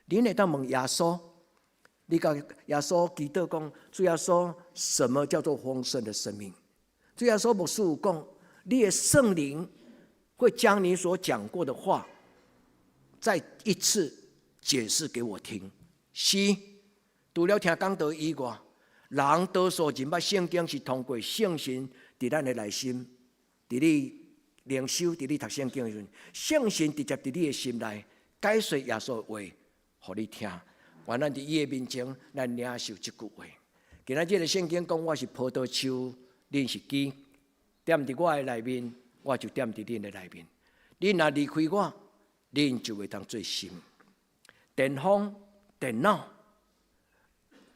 你會當問耶穌，你共耶穌祈禱講：主耶穌，什麼叫做豐盛的生命？主耶穌牧師有講，你的聖靈會將你所講過的話再一次解釋給我聽。是，除了聽講道以外，人多數認捌聖經是通過聖神佇咱的內心，佇你靈修、佇你讀聖經的時陣，聖神直接佇你的心內解說耶穌的話，予你聽。願咱佇伊的面前，咱領受這句話。今仔日的聖經講，我是葡萄樹，恁是枝，踮佇我的內面，我就踮佇恁的內面。恁若離開我，恁就袂當做甚。電風、電腦、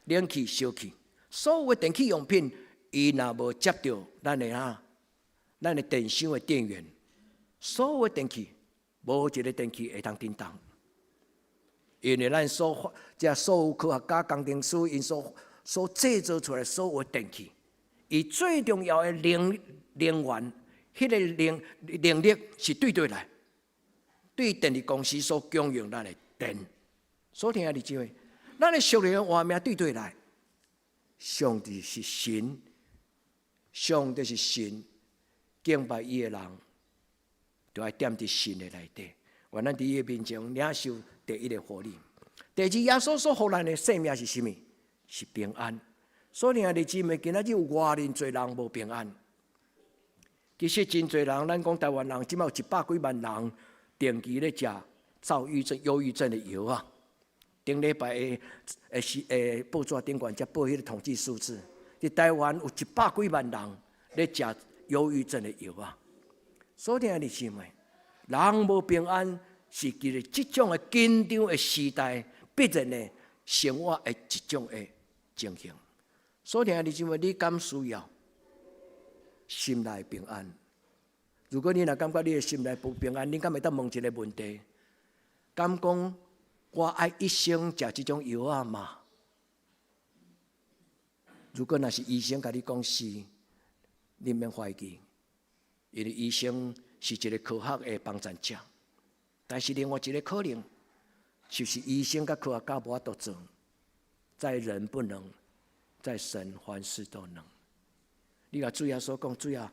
冷氣、燒氣，所有的電器用品，伊若無接著咱的電箱的電源，所有的電器無一个電器會當振動。因為咱所這所有科學家、工程師，𪜶所製造出來所有電器，伊最重要的能源，彼個能力是對佗來？對電力公司所供應咱的電。所以兄弟姊妹，咱的屬靈活命對佗來？上帝是神，上帝是神，敬拜伊的人，就愛踮佇神的內底。願咱佇伊的面前領受第一个活力。第二，耶穌所予咱的生命是啥物？是平安。所以兄弟姊妹，今仔日有偌爾濟人無平安。其實真濟人，咱講台灣人，這馬有一百幾萬人定期咧食躁鬱症、憂鬱症的藥啊。頂禮拜的是報紙頂懸才報彼個統計數字，佇台灣有一百幾萬人咧食憂鬱症的藥啊。所以兄弟姊妹，人無平安是其實這種的緊張的時代必然的生活的一種的情形。所以兄弟姊妹，你敢需要心內平安？如果你若感覺你的心內無平安，你敢會當問一個問題？敢講我愛一生食這種藥仔嗎？如果若是醫生共你講是，你免懷疑，因為醫生是一個科學的幫贊者。但是另外一個可能，就是醫生佮科學家無法度做，在人不能，在神凡事都能。你共主耶穌講，主啊，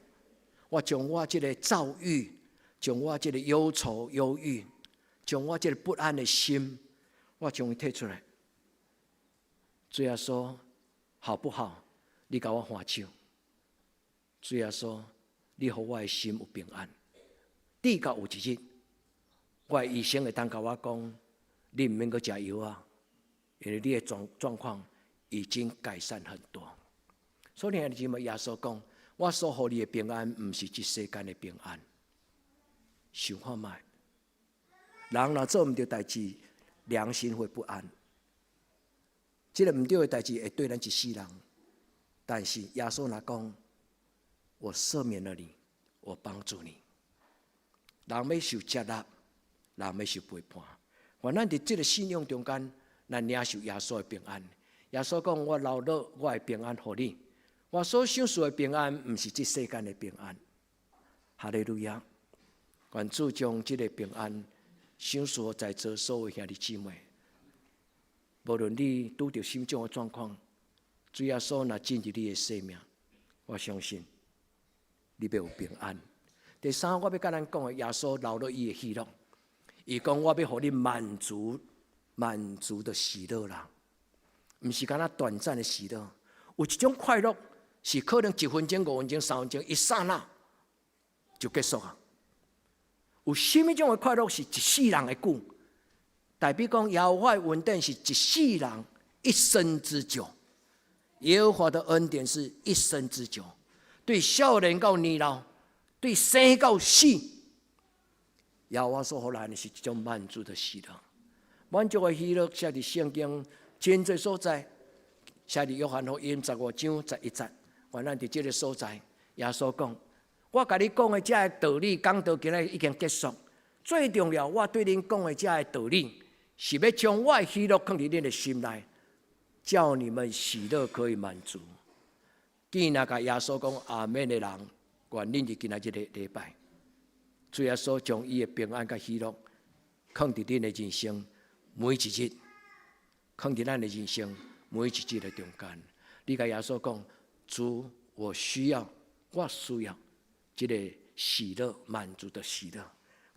我將我這個躁鬱，將我這個憂愁、憂鬱，將我這個不安的心，我將伊提出來。主耶穌，好不好？你共我牽手。主耶穌，你予我的心有平安。直到有一日，我的醫生會當共我講，你毋免閣食藥啊，因為你的狀況已經改善很多。所以兄弟姊妹，耶穌講，我所予你的平安，毋是這世間的平安。想看覓，人若做毋著代誌，良心會不安。這个毋對的代誌會對咱一世人。但是耶穌若講，我赦免了你，我幫助你。人欲受接納，人欲受陪伴。願咱佇這个信仰中間，咱領受耶穌的平安。耶穌講：我留落我的平安予你。我所賞賜的平安，毋是這世間的平安。哈利路亞！願主將這个平安賞賜在座所有兄弟姊妹。無論你拄著什種的狀況，主耶穌若進入你的生命，我相信你欲有平安。第三，我欲共咱講的，耶穌留落伊的喜樂，伊講我欲予你滿足、滿足的喜樂啦，毋是干焦短暫的喜樂。有一種快樂是可能一分鐘、5分鐘、3分鐘，一剎那就結束啊。有啥物種的快樂是一世人的久？代表講耶和華的恩典是一世人一生之久。耶和華的恩典是一生之久，對少年到年老，對生到死，耶和華所予咱的是一種滿足的喜樂。滿足的喜樂寫佇聖經真濟所在，寫佇約翰福音15章11節。原來佇這個所在，耶穌講：我共你講的這个道理，講到今仔已經結束。最重要，我對恁講的這个道理，是欲將我的喜樂囥佇恁的心內，叫你們喜樂可以滿足。既然共耶穌講阿門的人，願恁佇今仔這个禮拜，主耶穌將伊的平安佮喜樂，囥佇恁的人生每一日，囥佇咱的人生每一日的中間。你共耶穌講：主，我需要，我需要這个喜樂滿足的喜樂。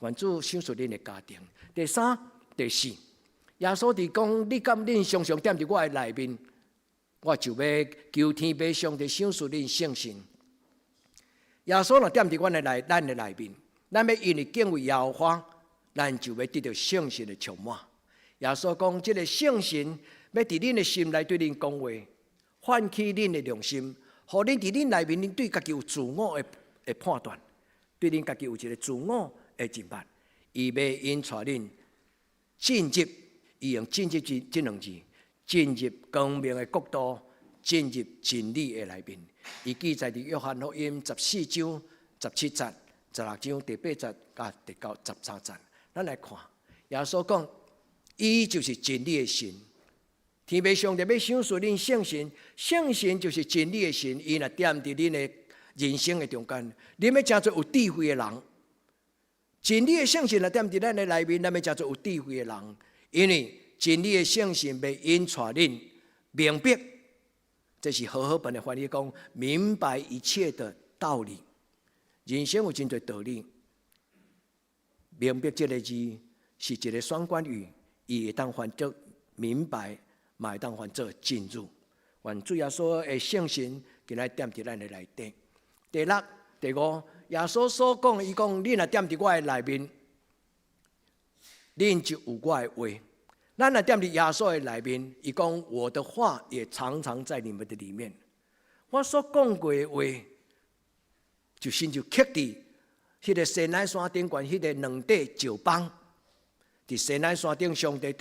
願主賞賜恁的家庭。第三、第四，耶穌佇講：你敢恁常常踮佇我的內面，我就欲求天父上帝賞賜恁聖神。耶穌若踮佇阮的內，咱的內面，咱欲因為敬畏耶和華，咱就欲得著聖神的充滿。耶穌講：這个聖神欲佇恁的心內對恁講話，喚起恁的良心，予恁佇恁內面，恁對家己有自我的判斷，對恁家己有一个自我的認捌。伊欲引帶恁進入，伊用進入這這兩字，進入光明的國度，進入真理的內面。伊記載佇約翰福音14章17節、16章第八節佮第九13節。咱來看，耶穌講，伊就是真理的神。天父上帝欲賞賜恁聖神，聖神就是真理的神。伊若踮佇恁的人生的中間，恁欲成做有智慧的人。真理的聖神若踮佇咱的內面，咱欲成做有智慧的人。因為真理的聖神欲引帶恁明白，這是和合本的翻譯講，明白一切的道理。人生有真濟道理，明白這个字是一个雙關語，伊會當翻做明白，嘛會當翻做進入。願主耶穌的聖神今仔踮佇咱的內底。第六、第五，耶穌所講，伊講：恁若踮佇我的內面，恁就有我的話。咱若踮佇耶穌的內面，伊講我的話也常常在你們的裡面。我所講過的話，就親像刻佇彼个西奈山頂懸彼个兩塊石枋。佇西奈山頂，上帝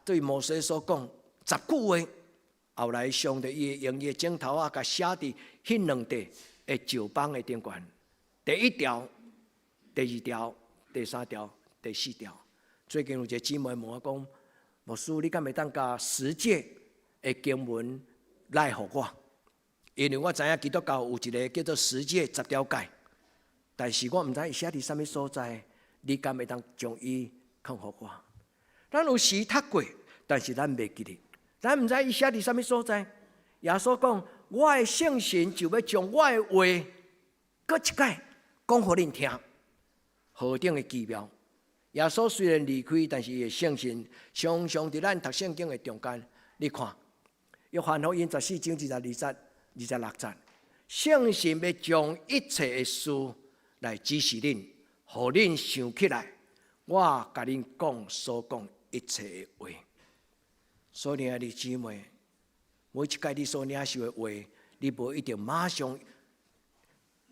對摩西所講十句話。後來上帝伊用伊的指頭仔，共寫佇彼兩塊的石枋的頂懸。第一條、第二條、第三條、第四條。最近有一个姊妹問我講：牧師，你敢會當共十誡的經文來予我？因為我知影基督教有一个叫做十誡十條誡，但是我毋知伊寫佇啥物所在，你敢會當將伊囥予我？咱有時讀過，但是咱袂記得，咱毋知伊寫佇啥物所在。耶穌講：我的聖神就欲將我的話，閣一擺講予恁聽，何等的奇妙！耶穌雖然離開，但是伊的聖神常常佇咱讀聖經的中間。你看，約翰福音14章22節、26節，聖神欲將一切的事來指示恁，予恁想起來，我共恁講所講一切的話。所以，兄弟姊妹，每一擺你所領受的話，你無一定馬上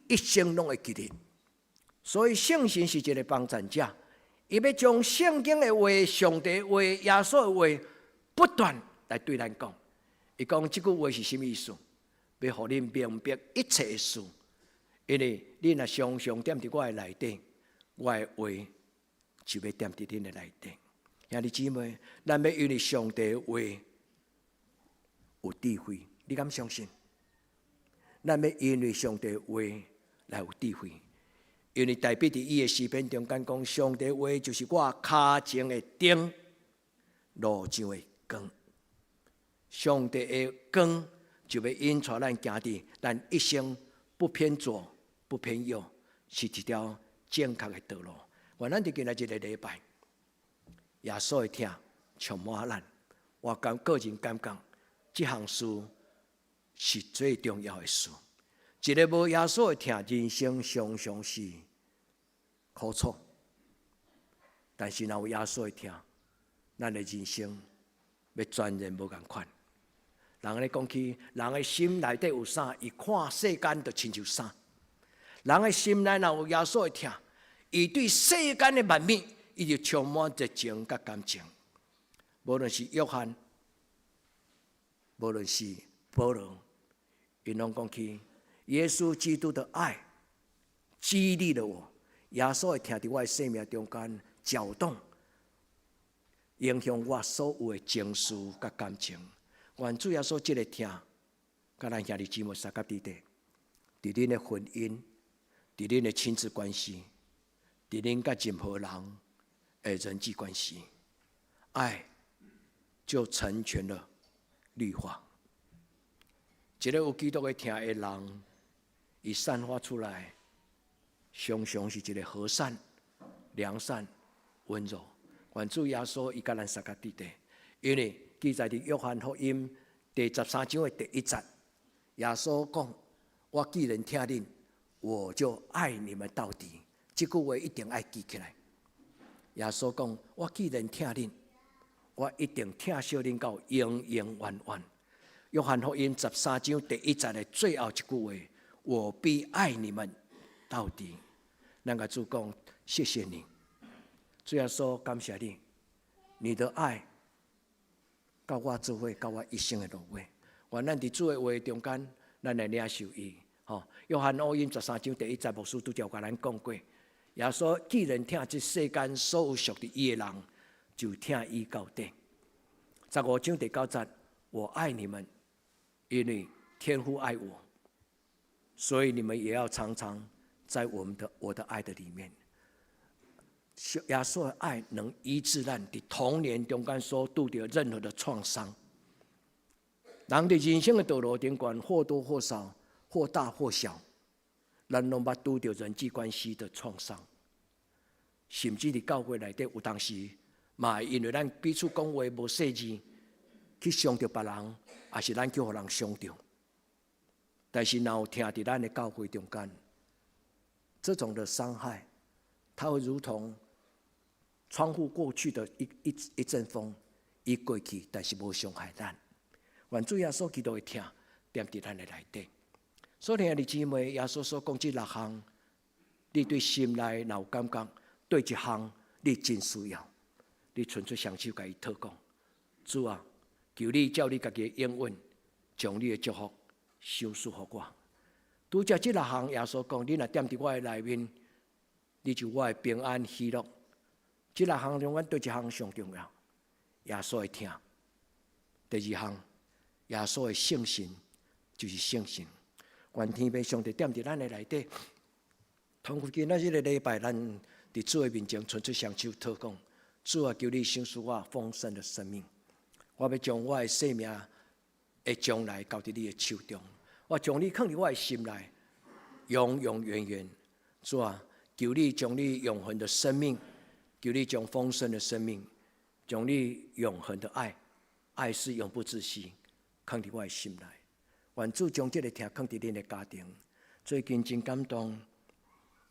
一生攏會記得。所以，聖神是一个幫贊者。伊欲將聖經的話、上帝的話、耶穌的話不斷來對咱講。伊講這句話是啥物意思？欲予恁明白一切的事，因為恁若常常踮佇我的內底，我的話就欲踮佇恁的內底。兄弟姊妹，咱欲因為上帝的話有智慧，你敢相信？咱欲因為上帝的話來有智慧。因為大衛佇伊的詩篇中間講，上帝話就是我跤前的燈，路上的光。上帝的光就欲引帶咱行佇咱一生不偏左不偏右，是一條正確的道路。願咱佇今仔這个禮拜，耶穌的疼充滿咱。我感個人感覺，這項事是最重要的事。一个無耶穌的疼，人生常常是苦楚。但是若有耶穌的疼，咱的人生欲全然無仝款。人咧講起，人的心內底有啥？伊看世間就親像啥。人的心內若有耶穌的疼，伊對世間的萬物，伊就充滿熱情佮感情。無論是約翰，無論是保羅，𪜶攏講起耶穌基督的愛激勵了我。耶穌的疼佇我的生命中間攪動，影響我所有的情緒佮感情。願主耶穌這個疼，佮咱兄弟姊妹相佮佇底，佇恁的婚姻，佇恁的親子關係，佇恁佮任何人的人際關係，愛就成全了律法。一個有基督的疼的人，伊散發出來，常常是一個和善、良善、溫柔。願主耶穌伊佮咱相佮佇底，因為記載佇約翰福音第13章的第一節，耶穌講：我既然疼恁，我就愛你們到底。這句話一定愛記起來。耶穌講：我既然疼恁，我一定疼惜恁到永永遠遠。約翰福音十三章第一節的最後一句話：我必愛你們到底。咱共主講：謝謝你，主耶穌，感謝你，你的愛佮我做伙，到我一生的落尾。願咱佇主的話中間，咱來領受伊。吼，約翰福音十三章第一節，牧師拄才有共咱講過。耶穌既然疼這世間所有屬佇伊的人，就疼伊到底。15章第9節，我愛你們，因為天父愛我，所以你們也要常常在我的愛的裡面。耶穌的愛能醫治咱佇童年中間所拄著任何的創傷。人佇人生的道路頂懸，或多或少，或大或小，咱攏捌拄著人際關係的創傷，甚至佇教會內底有當時，嘛會因為咱彼此講話無細膩，去傷著別人，抑是咱去予人傷著。但是若有疼佇咱的教會中間，這種的傷害，它會如同窗戶過去的一陣風，伊過去，但是無傷害咱。願主耶穌基督的疼，踮佇咱的內底。所以兄弟姊妹，耶穌所講這六項，你對心內若有感覺，對一項你真需要，你伸出雙手共伊禱告。主啊，求你照你家己的應允，將你的祝福賞賜予我。拄才這六項，耶穌講，你若踮佇我的內面，你就我的平安喜樂。這六項中間佗一項上重要，耶穌的疼。第二項，耶穌的聖神就是聖神。願天父上帝踮佇咱的內底，通過今仔這個禮拜，咱佇主的面前伸出雙手禱告，主啊，求你賞賜我豐盛的生命。我欲將我的生命的將來交佇你的手中，我將你囥佇我的心內，永永遠遠。主啊，求你將你永恆的生命，求你將豐盛的生命，將你永恆的愛，愛是永不止息，囥佇我的心內。願主將這個疼囥佇恁的家庭。最近真感動，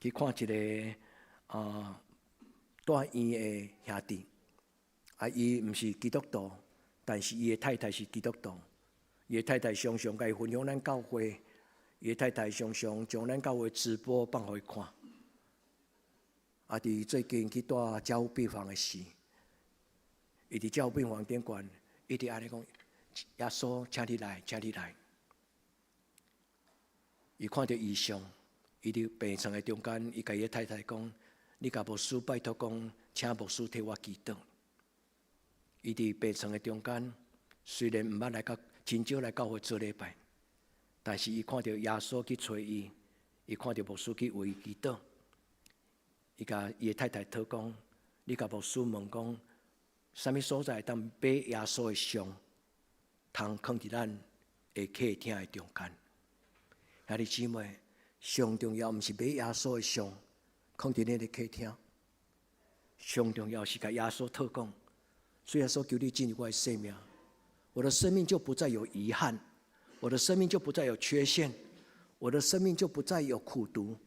去看一个住院的兄弟，啊，伊毋是基督徒，但是伊的太太是基督徒。伊的太太常常共伊分享咱教會，伊的太太常常將咱教會直播放予伊看。啊，佇最近去蹛加護病房的時，伊佇加護病房頂懸，一直按呢講：耶穌，請你來，請你來。伊看著異象，伊佇病床的中間，伊共伊的太太講：你共牧師拜託講，請牧師替我祈禱。伊佇病床的中間，雖然毋捌來到，真少來教會做禮拜，但是伊看著耶穌去揣伊，伊看著牧師去為伊祈禱。伊共伊的太太禱講：你共牧師問講，啥物所在當買耶穌的像，通囥佇咱的客廳的中間。兄弟姊妹，上重要毋是買耶穌的像，囥佇咱的客廳。上重要是共耶穌禱講，主耶穌求你進入我的生命，我的生命就不再有遺憾，我的生命就不再有缺陷，我的生命就不再有苦毒，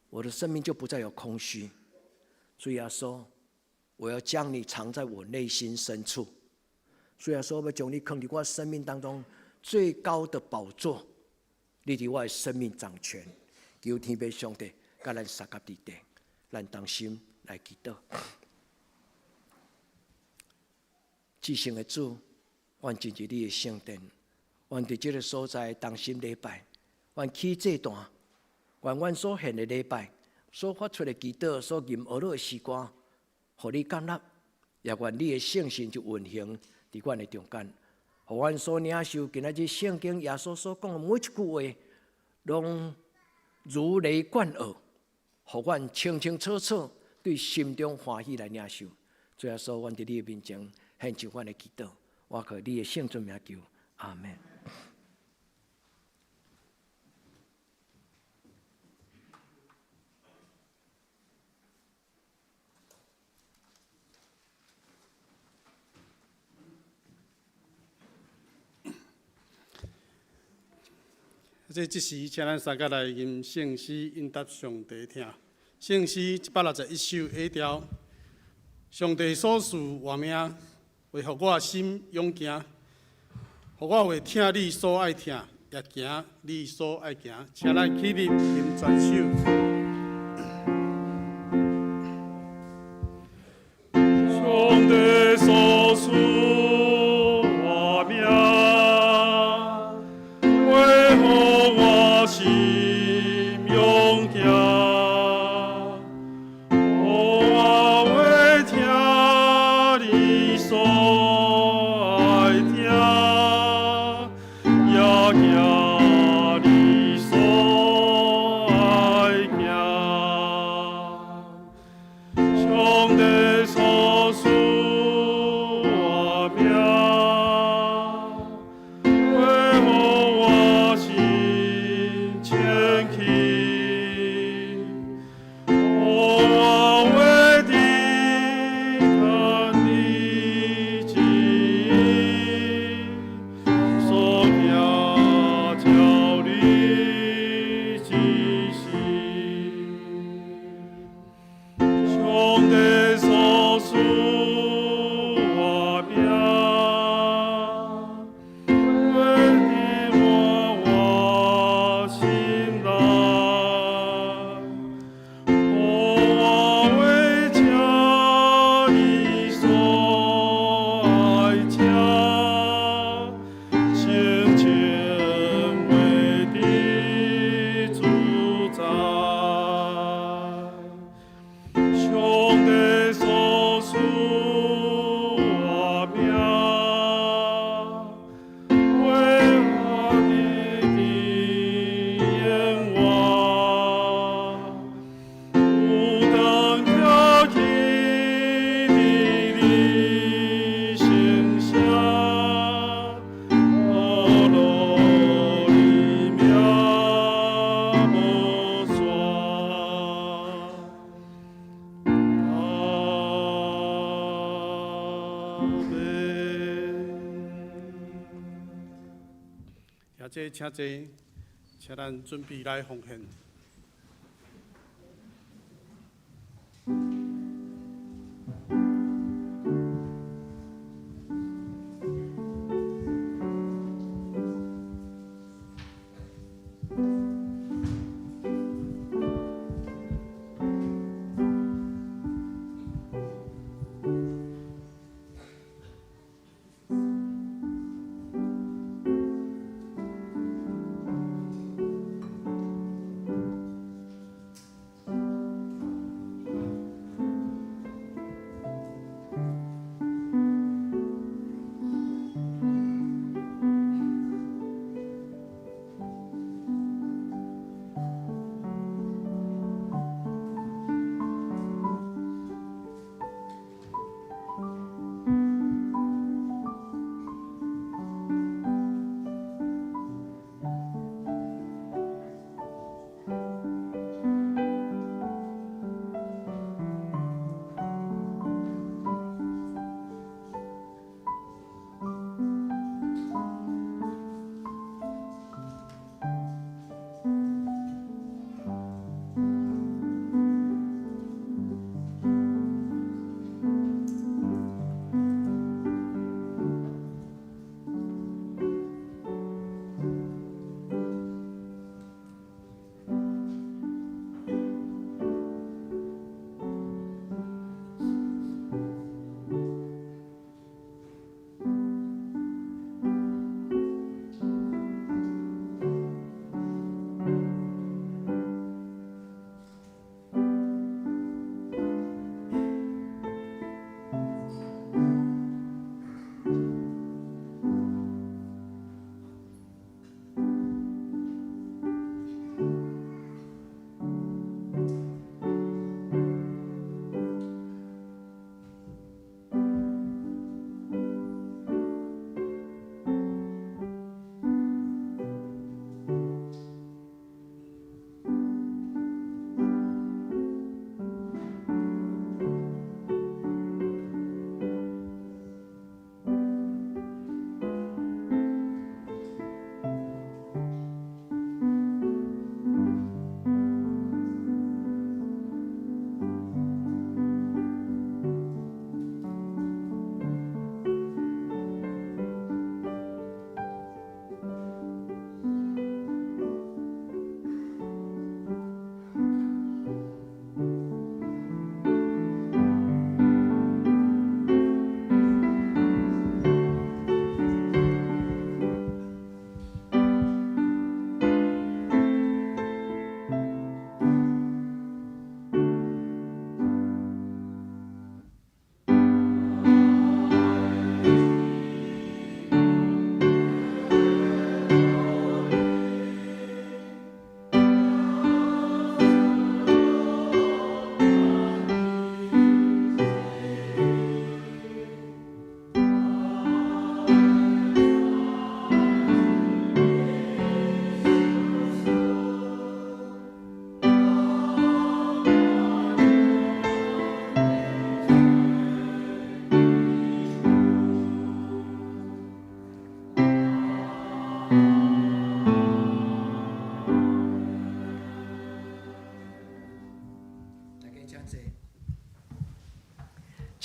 我的生命就不再有空虛。主耶穌，我要將你藏在我內心深處。主耶穌，欲將你囥佇我生命當中最高的寶座，你佇我的生命掌權。求天父上帝，佮咱相佮佇地，咱同心來祈禱。至聖的主，阮進入你的聖殿，阮佇這个所在同心禮拜，阮起祭壇，願阮所獻的禮拜，所發出的祈禱，所吟呵咾的詩歌，予你接納，也願你的聖神就運行佇阮的中間，予阮所領受今仔日聖經耶穌所講的每一句話，攏如雷貫耳，予阮清清楚楚對心中歡喜來領受。主耶穌，阮佇你的面前獻上阮的祈禱，我靠你的聖尊名求，阿門。這時，請咱三個來吟聖詩，應答上帝聽。聖詩161首下調，上帝所賜活命，會予我心勇健，予我會聽你所愛聽，也行你所愛行。請咱起立吟全首。上帝所賜活命，會予我心勇健，予我會聽你所愛聽，也行你所愛行。上帝所賜活命，會予我心清氣，予我會知你旨意，所行照你指示。上帝所賜活命，會佇我心內，予我會聽你所愛聽，性情會得自在。上帝所賜活命，為我的眼活，有當徛起佇你身上，呵咾你名無煞。阿門。兄弟，請坐，請咱準備來奉獻。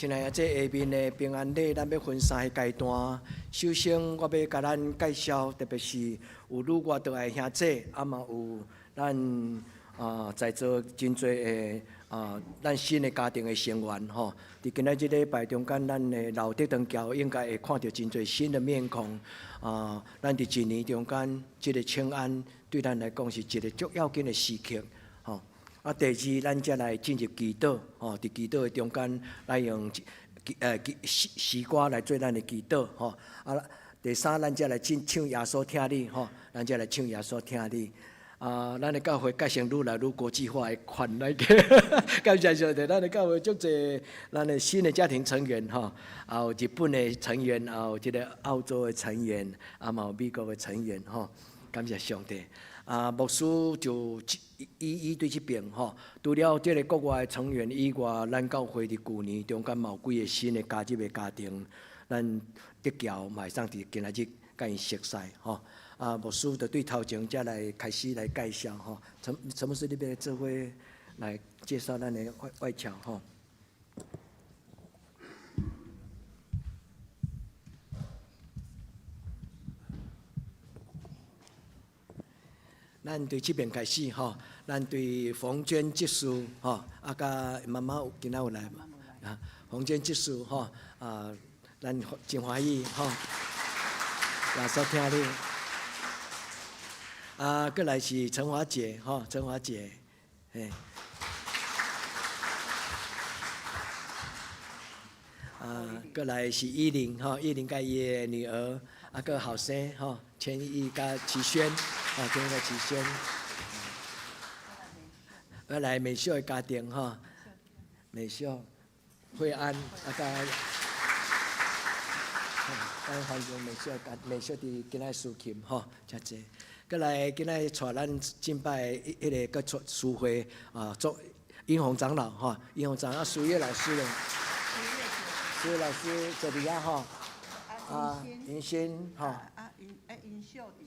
親愛的，這下面的平安禮，咱欲分三个階段。首先，我欲共咱介紹，特別是有旅外倒來的兄姊，啊嘛有咱啊在座真濟的啊，咱新的家庭的成員吼。佇今仔這禮拜中間，咱的老德長橋應該會看著真濟新的面孔。啊，咱佇一年中間，這个請安對咱來講是一个足要緊的時刻。吼，啊，第二，咱才來進入祈禱，吼，佇祈禱的中間，來用詩詩歌來做咱的祈禱，吼。啊，第三，咱才來進唱耶穌疼你，吼，咱才來唱耶穌疼你。啊，咱的教會改成愈來愈國際化的款來個，感謝上帝，咱的教會足濟咱的新的家庭成員，吼，啊有日本的成員，啊有這个澳洲的成員，啊嘛有美國的成員，吼，感謝上帝。啊，牧師就一一對這邊吼，除了這个國外的成員以外，咱教會佇舊年中間嘛有幾个新的加入的家庭，咱德僑嘛會當佇今仔日共𪜶熟似吼。啊，牧師就對頭前才來開始來介紹吼。陳陳牧師，你欲做伙來介紹咱的外外僑吼。咱對這邊開始吼，咱對馮娟執事吼，啊，佮媽媽今仔有來無？啊，馮娟執事吼，啊，咱真歡喜吼，耶穌疼你。啊，閣來是陳華姐吼，陳華姐，嘿。啊，閣來是依玲吼，依玲佮伊的女兒，啊，閣後生吼，千億佮齊軒，啊，千億佮齊軒。閣來美秀的家庭吼，美秀、惠安，啊，佮，咱歡迎美秀家，美秀佇今仔司琴吼，誠濟。閣來今仔帶咱敬拜彼个閣出司會啊，做英宏長老吼，英宏長老蘇葉老師咧，蘇葉老師坐佇遐吼，啊，銀心吼，啊，銀欸銀秀佇，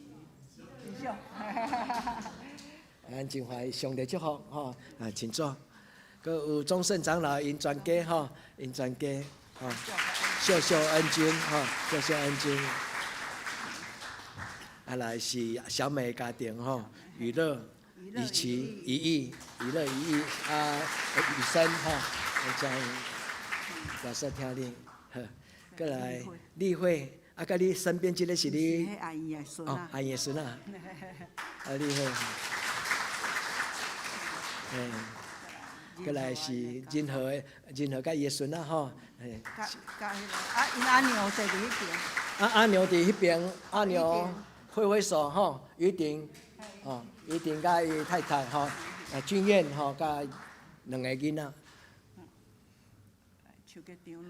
銀秀，咱真歡喜，上帝祝福吼，啊，請坐。閣有鍾勝長老𪜶全家吼，𪜶全家吼，秀秀恩君吼，秀秀恩君。啊，來是小美家庭吼，娛樂、怡琪、怡意、娛樂、怡意啊，雨生吼，這樣老師聽你，好，閣來麗慧，啊，佮你身邊這个是你，哦，阿姨的孫仔，啊，麗慧，嗯，閣來是仁和的，仁和佮伊的孫仔吼，嘿，佮佮彼个，啊，𪜶阿娘坐佇彼邊，啊，阿娘佇彼邊，阿娘。揮揮手吼，於婷，吼，於婷佮伊太太吼，啊，俊燕吼，佮兩个囡仔。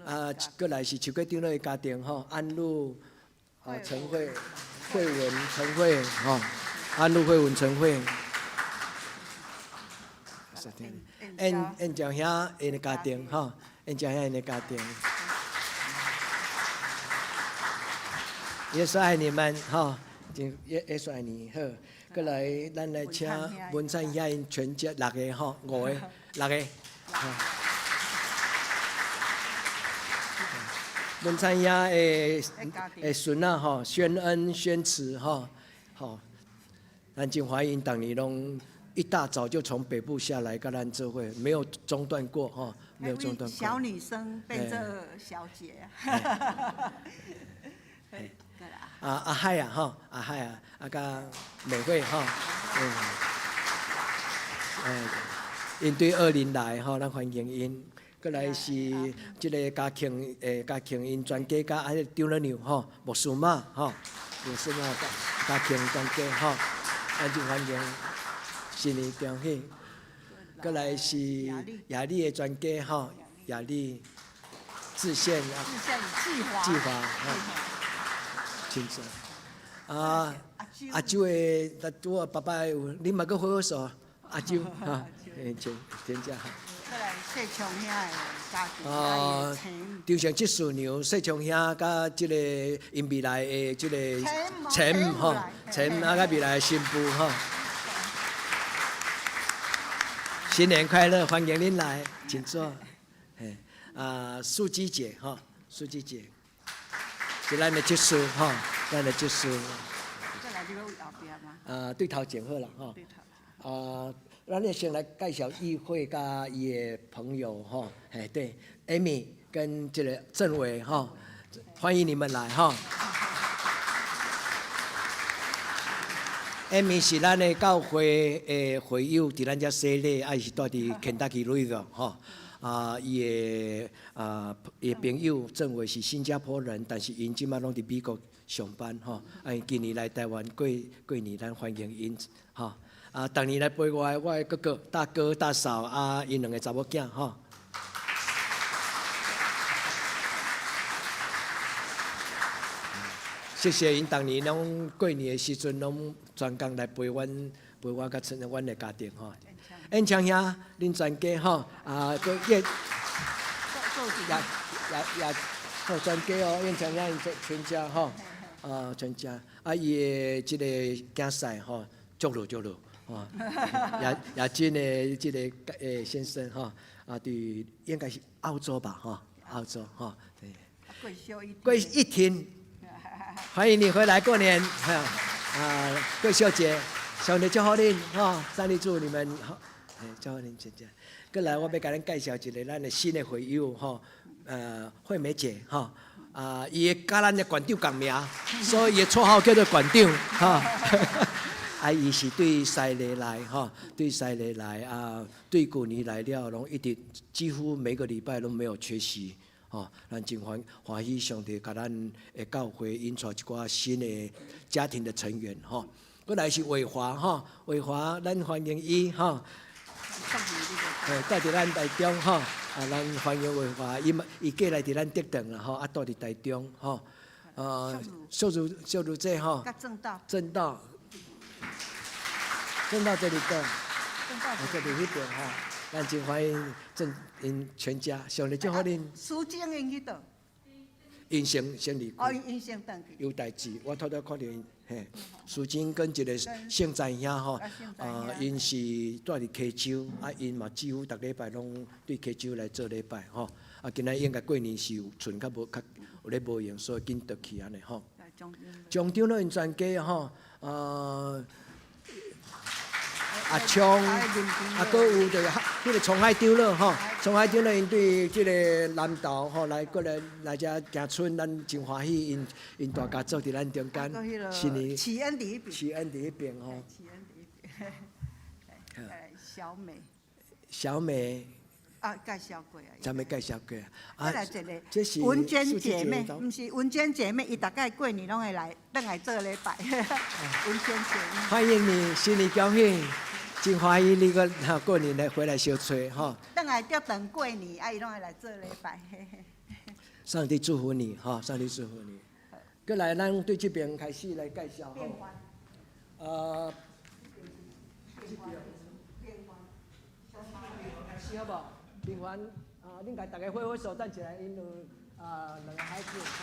啊，閣來是邱國長老的家庭吼，安露，啊，陳慧，慧文，陳慧，吼，安露慧文陳慧。燕燕兆兄𪜶的家庭吼，燕兆兄𪜶的家庭。耶穌愛你們吼。耶耶穌愛你好，閣來咱來請文燦兄𪜶全家六个吼，五个，六个。文燦兄的的孫仔吼，宣恩、宣慈吼，吼，咱真歡迎，逐年攏一大早就從北部下來，佮咱做伙，沒有中斷過吼，沒有中斷過。小女生變做小姐。啊阿海啊吼，阿海啊，啊佮美惠吼，嗯，嗯，𪜶對二林來吼，咱歡迎𪜶。閣來是這个家慶，家慶𪜶全家佮啊，彼个張老娘吼，牧師媽吼，牧師媽家慶全家吼，咱真歡迎，新年恭喜。閣來是雅麗的全家吼，雅麗志憲啊，志華吼。請坐。啊，阿周的，拄仔爸爸有，你嘛閣揮揮手，阿周哈，請請坐。閣來細長兄的家庭，啊，張成執事娘細長兄佮這个𪜶未來的這个陳吼，陳啊佮未來的新婦吼。新年快樂，歡迎恁來，請坐。嘿，啊，素姬姐吼，素姬姐，是咱的執事吼，咱的執事。再來你閣後壁嗎？啊，對頭前好啦吼。對頭。啊，咱咧先來介紹議會佮伊的朋友吼，嘿對，Amy 跟這個鄭偉吼，歡迎你們來吼。Amy 是咱的教會的會友，佇咱遮洗禮，啊，伊是住佇肯塔基路的吼。啊，伊的啊，伊的朋友鄭偉是新加坡人，但是𪜶這擺攏佇美國上班吼。啊，𪜶今年來台灣過過年，咱歡迎𪜶吼。啊，逐年來陪我的我的哥哥、大哥、大嫂啊，𪜶兩个查某囝吼。謝謝𪜶逐年攏過年的時陣攏專工來陪阮，陪我佮阮阮的家庭吼。燕昌兄，恁全家吼，啊，閣也也也也做全家哦，燕昌兄𪜶全家吼，啊，全家，啊，伊的這個囝婿吼，足落足落，吼，也也真的這個欸先生吼，啊，佇應該是澳洲吧，吼，澳洲吼，對。過小一過一天。歡迎你回來過年，啊，桂秀姐，上帝祝福恁，吼，上帝祝你們好，哎，祝福恁全家。過來，我欲共恁介紹一个咱的新的會友，吼，惠美姐，吼，啊，伊共咱的館長仝名，所以伊的綽號叫做館長，吼。啊，伊是對西麗來，吼，對西麗來啊，對舊年來了，攏一直幾乎每個禮拜攏沒有缺席。吼，咱真歡歡喜上帝共咱的教會引帶一寡新的家庭的成員吼。過來是偉華吼，偉華，咱歡迎伊吼。嘿，住佇咱台中吼，啊，咱歡迎偉華，伊嘛伊過來佇咱竹塘啦吼，啊，住佇台中吼。秀如秀如姐吼。正道。正道。正道這裡倒。這裡彼邊吼。咱真歡迎鄭𪜶全家，上帝祝福恁。蘇靜𪜶去佗？𪜶先先離開。哦，𪜶先轉去。有代誌，我拄拄看著𪜶，嘿，蘇靜跟一個聖在兄吼，啊，𪜶是住佇溪州，啊，𪜶嘛幾乎逐禮拜攏對溪州來做禮拜吼，啊，今仔應該過年是有賰較無較有咧無閒，所以緊轉去按呢吼。張長老𪜶全家吼，啊。阿昌，啊，閣有就是彼个沧海長老吼，沧海長老𪜶對這个南投吼來過來來遮行村，咱真歡喜，𪜶𪜶大家族佇咱中間，新年。啟恩佇彼邊。啟恩佇彼邊吼。啟恩佇彼邊。小美。小美。啊，介紹過啊。啥物介紹過啊？啊，來一个文娟姐妹，毋是文娟姐妹，伊逐擺過年攏會來，轉來做禮拜。文娟姐妹。歡迎你，新年恭喜！真歡喜你閣過年來回來相揣吼。轉來竹塘過年，啊，伊攏會來做禮拜。上帝祝福你，吼！上帝祝福你。閣來，咱對這邊開始來介紹吼。這邊。開始好無？平凡，啊，恁共大家揮揮手站起來，𪜶有啊兩個孩子，哈。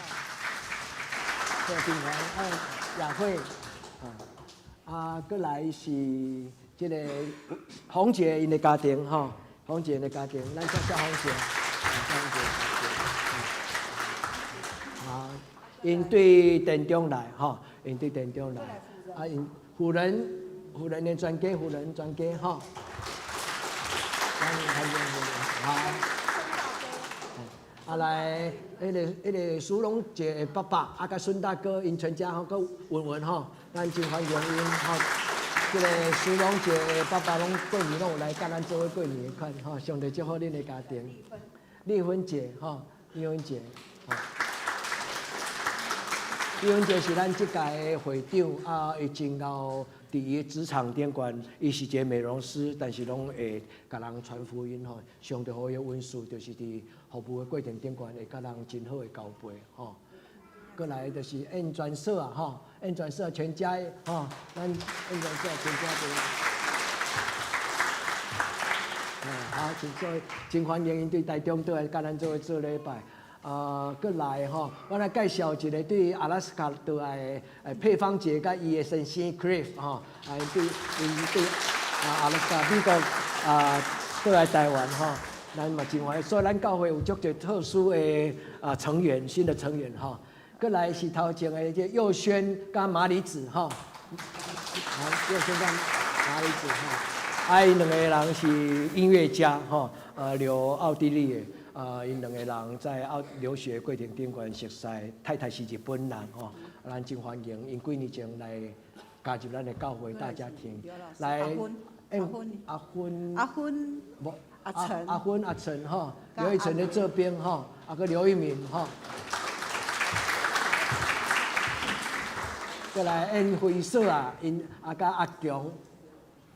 這平凡，啊，雅慧，啊，啊，閣來是這个紅姐𪜶的家庭，吼，紅姐𪜶的家庭，咱叫叫紅姐，紅姐，啊，𪜶對田中來，吼，𪜶對田中來，啊，𪜶婦人，婦人的全家，婦人全家，吼。好，啊來，彼个彼个蘇龍姐的爸爸，啊，佮孫大哥，𪜶全家吼，閣文文吼，咱真歡迎𪜶吼。這个蘇龍姐的爸爸攏過年攏有來佮咱做伙過年的款吼，上帝祝福恁的家庭。麗芬姐吼，麗芬姐，吼，麗芬姐是咱這屆的會長啊，伊真𠢕。佇伊的職場頂懸，伊是一个美容師，但是攏會共人傳福音吼。上帝予伊的恩賜，就是佇服務的過程頂懸，會佮人真好的交陪吼。過來就是燕專社啊吼，燕專社全家吼，咱燕專社全家都，好，真做真歡迎𪜶對台中倒來佮咱做伙做禮拜。啊，閣來吼，我來介紹一个對阿拉斯加倒來的佩芳姐佮伊的先生 Cliff 吼，啊，𪜶對𪜶對啊阿拉斯加美國啊倒來台灣吼，咱嘛真歡喜，所以咱教會有足濟特殊的啊成員，新的成員吼。閣來是頭前的這佑軒佮麻里子吼，好，佑軒佮麻里子吼，啊，𪜶兩个人是音樂家吼，留奧地利的，啊，𪜶兩個人在奧留學過程頂懸熟似，太太是日本人吼，咱真歡迎𪜶幾年前來加入咱的教會大家庭，來，阿芬，阿芬，阿芬，阿芬，阿陳，阿芬阿陳吼，劉一成在這邊吼，啊閣劉一鳴吼。閣來燕飛嫂啊，𪜶啊佮阿強，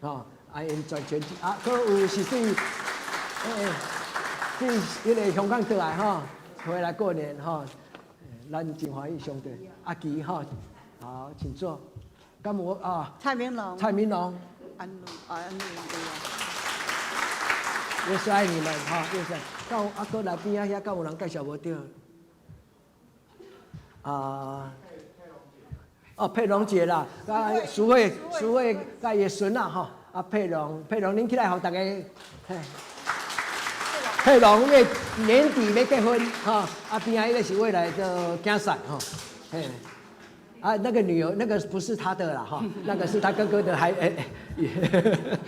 吼，啊𪜶全全啊，閣有是對，對彼个香港轉來吼，回來過年吼，咱真歡喜相對阿奇吼，好，請坐。敢有啊？蔡明龍。蔡明龍。安路啊，安路對啊。耶穌愛你們吼，耶穌。敢有啊？閣來邊仔遐，敢有人介紹無著？啊。哦，佩蓉姐啦，啊，淑慧，淑慧，佮伊的孫仔吼，啊，佩蓉，佩蓉，恁起來予大家，嘿，佩蓉，因為年底欲結婚，吼，啊，邊仔彼个是未來的囝婿，吼，嘿，啊，那個女兒，那個不是他的啦，哈，那個是他哥哥的，還，欸，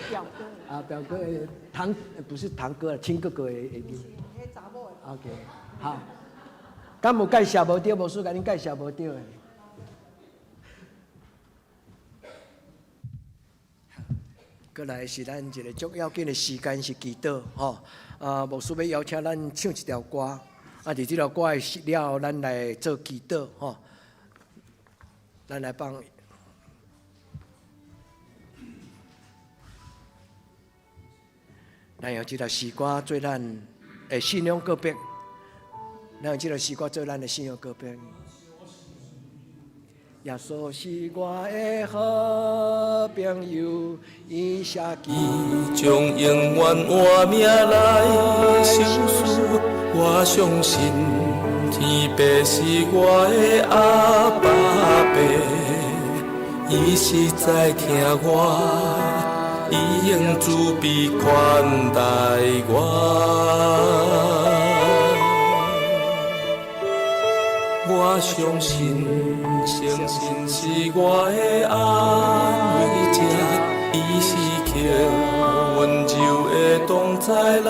表哥，啊，表哥，堂，不是堂哥，親哥哥的的。OK，好，敢有介紹無著？無輸共恁介紹無著的。閣來是咱一个足要緊的時間是祈禱吼，啊，牧師欲邀請咱唱一條歌，啊，佇這條歌的了後，咱來做祈禱吼，咱來放。咱用這條詩歌做咱的信仰告白，咱用這條詩歌做咱的信仰告白。耶穌是我的好朋友，伊寫記將永遠活命來相思。我相信天父是我的阿爸爸，伊實在疼我，伊用慈悲款待我。我相信，聖神是我的安慰者，伊時刻溫柔的同在來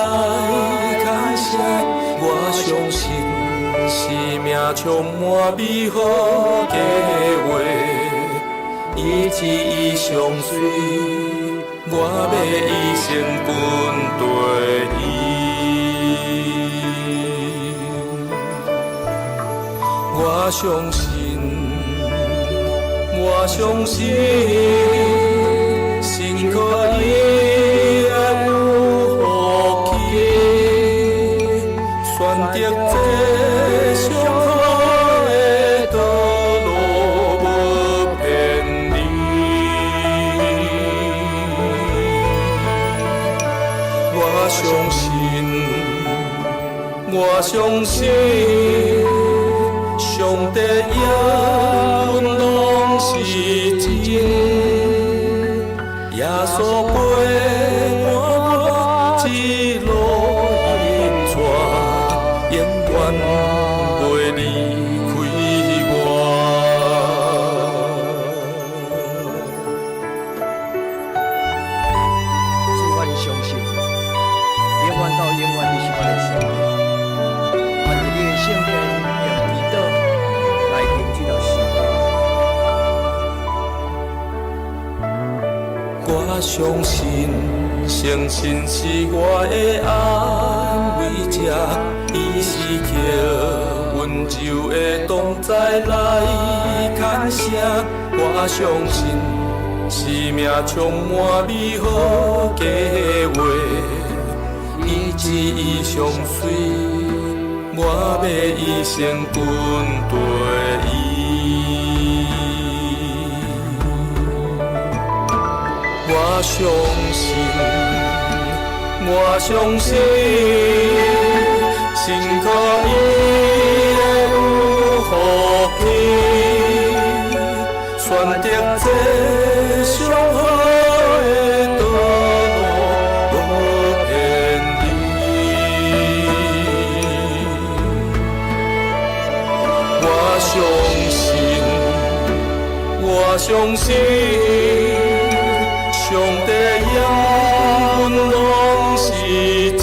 牽涉。我相信，生命充滿美好計劃，伊旨意相隨，我欲一生跟綴伊。我相信，我相信，信靠伊的有福氣，選擇這上好的道路，無偏離。我相信，我相信。上帝應允攏是真，耶穌陪伴我一路引帶，永遠袂離開我。主，阮相信，永遠到永遠，你是阮的上帝。願佇你的聖殿用祈禱來聽這條詩歌。我相信，聖神是我的安慰者，伊時刻溫柔的同在來牽涉。我相信，生命充滿美好計劃，伊旨意相隨，我欲一生跟綴伊。我相信，我相信，信靠伊的有福氣，選擇這上好的道路，無偏離。相信，我相信，上帝应允攏是真。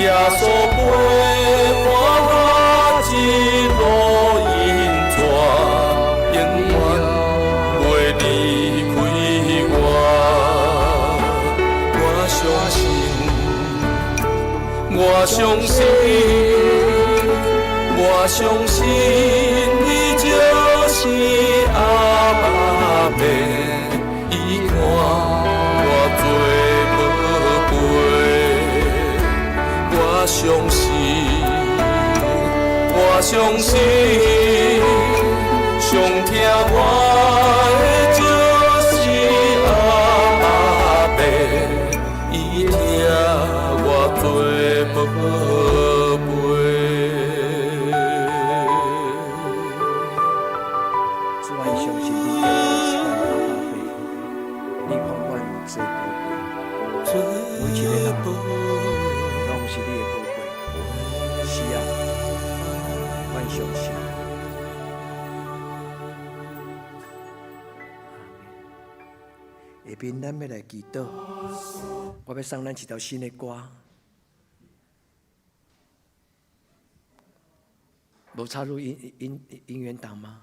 耶穌陪伴我這路引帶，永遠袂離開我。我相信，我相信，我相信，伊就是阿爸父，伊看我做寶貝。我相信，我相信，上疼我的就是阿爸父，伊疼我做寶貝。主，阮相信你是阮阿爸父，你看阮做寶貝，每一個人攏是你的寶貝。是啊，阮相信。下面咱欲來祈禱，我欲送咱一條新的歌。無插入音源檔嗎？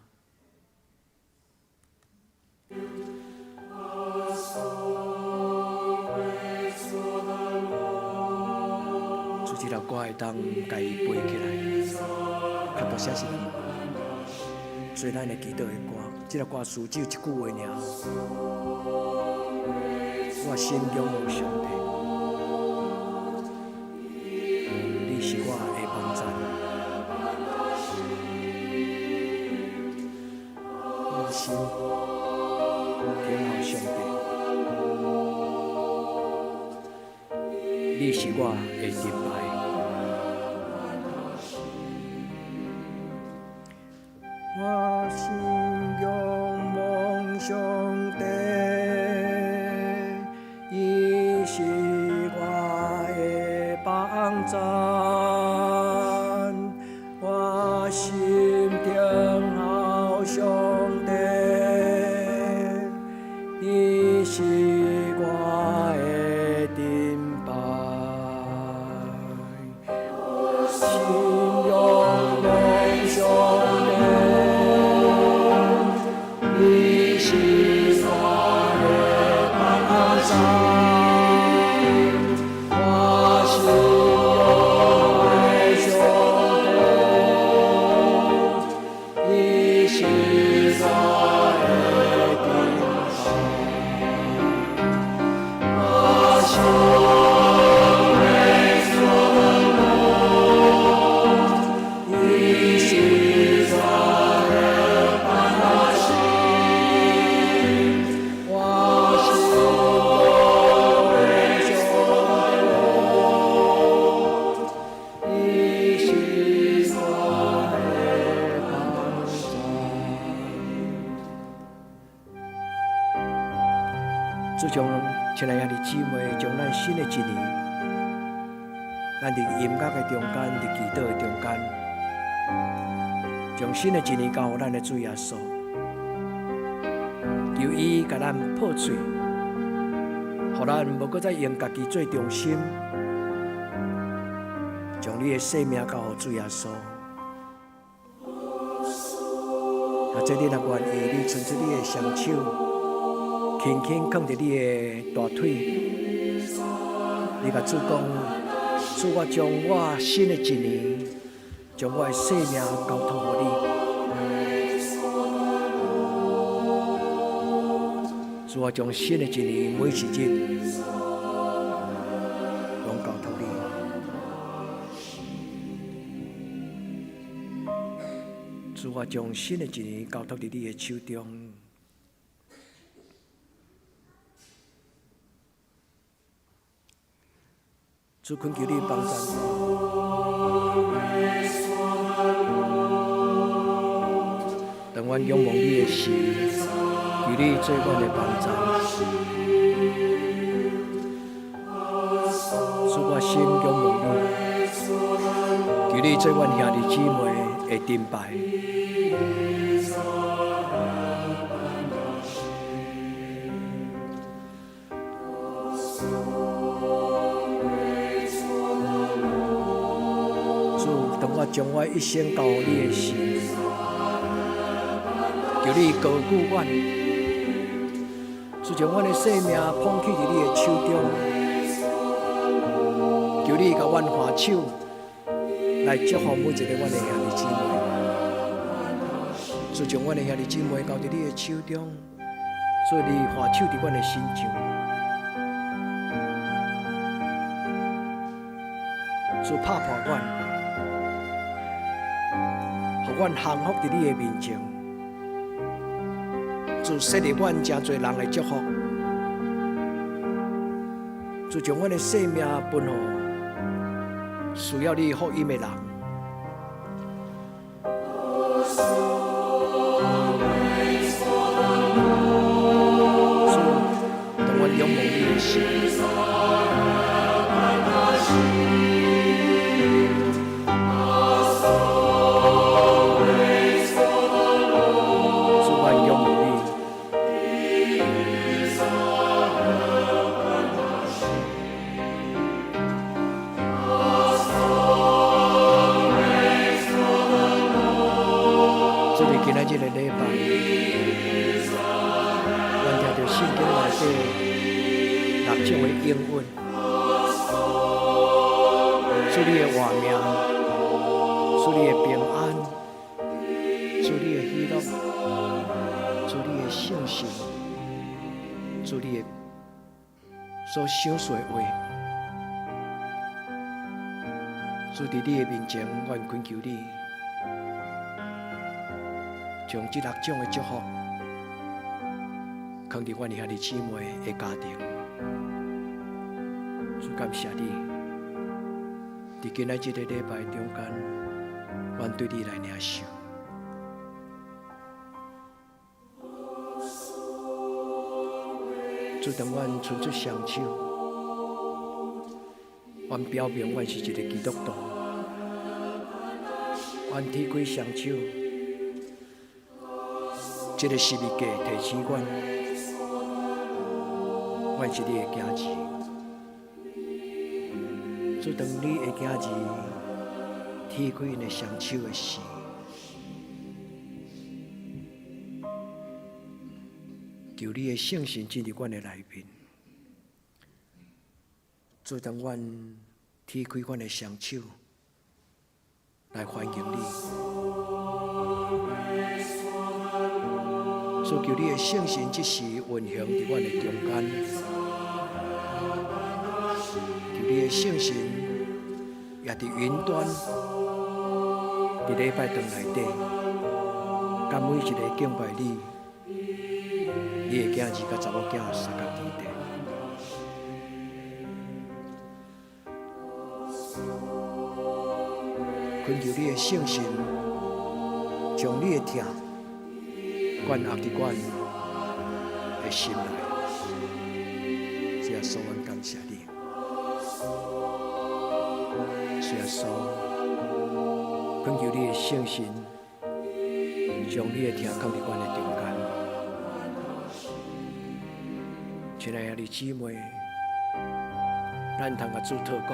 主這條歌會當共伊背起來，較大聲是做咱的祈禱的歌。這條歌詞只有一句話爾。我心仰望上帝，你是我的幫贊。我心仰望上帝，你是我的盾牌。我心仰望上帝，伊是我的幫贊。我心等候上帝，伊是我的盾牌。我心仰望上帝，伊是我的幫贊。我心仰望上帝，伊是我的盾牌。我心伊是我的幫贊。我心仰望伊是我的幫贊。自從親愛兄弟姊妹，將咱新的一年，咱佇音樂的中間，佇祈禱的中間，將新的一年交予咱的主耶穌，求伊共咱破碎，予咱無閣再用家己做中心，將你的生命交予主耶穌。或者你若願意，你伸出你的雙手，輕輕囥佇你的大腿，你共主講：主，我將我新的一年，將我的生命交託予你。主，我將新的一年每一日，攏交託你。主，我將新的一年交託佇你的手中。主，懇求你幫贊我。當阮仰望你的時，求你做阮的幫贊。主，我心仰望你，求你做阮兄弟姊妹的的盾牌。主，當我將我一生交予你的時，求你高舉阮，主將阮的性命捧起佇你的手中，求你共阮攜手來祝福每一个阮的兄弟姊妹。主將阮的兄弟姊妹交佇你的手中，主你攜手佇阮的身上，主拍破阮，予阮降服佇你的面前。主設立阮誠濟人的祝福，主將阮的性命分予需要你福音的人。主，當阮仰望你的時，主，阮仰望你。主，伫今仔日的禮拜，阮聽著聖經內底六種的應允，主你的活命，主你的平安，主你的喜樂，主你的聖神，主你的所想說的話，主佇你的面前，阮懇求你，將這六種的祝福，囥佇阮兄弟姊妹的家庭。主感謝你，佇今仔這个禮拜中間，阮對你來領受。主，當阮伸出雙手，阮表明阮是一个基督徒。阮提開雙手，這个十字架提醒阮，阮是你的囝兒。主，當你的囝兒提開𪜶的雙手的時，求你的聖神進入阮的內面。主，當阮提開阮的雙手來歡迎你。主，求你的聖神這時運行佇阮的中間。求你的聖神也佇雲端，佇禮拜堂內底，佮每一個敬拜你，你的囝兒佮查某囝相共佇底。懇求你的聖神，將你的疼灌壓佇阮的心內。主耶穌，阮感謝你。主耶穌，懇求你的聖神，將你的疼放佇阮的中間。親愛的兄弟姊妹，咱通共主禱講，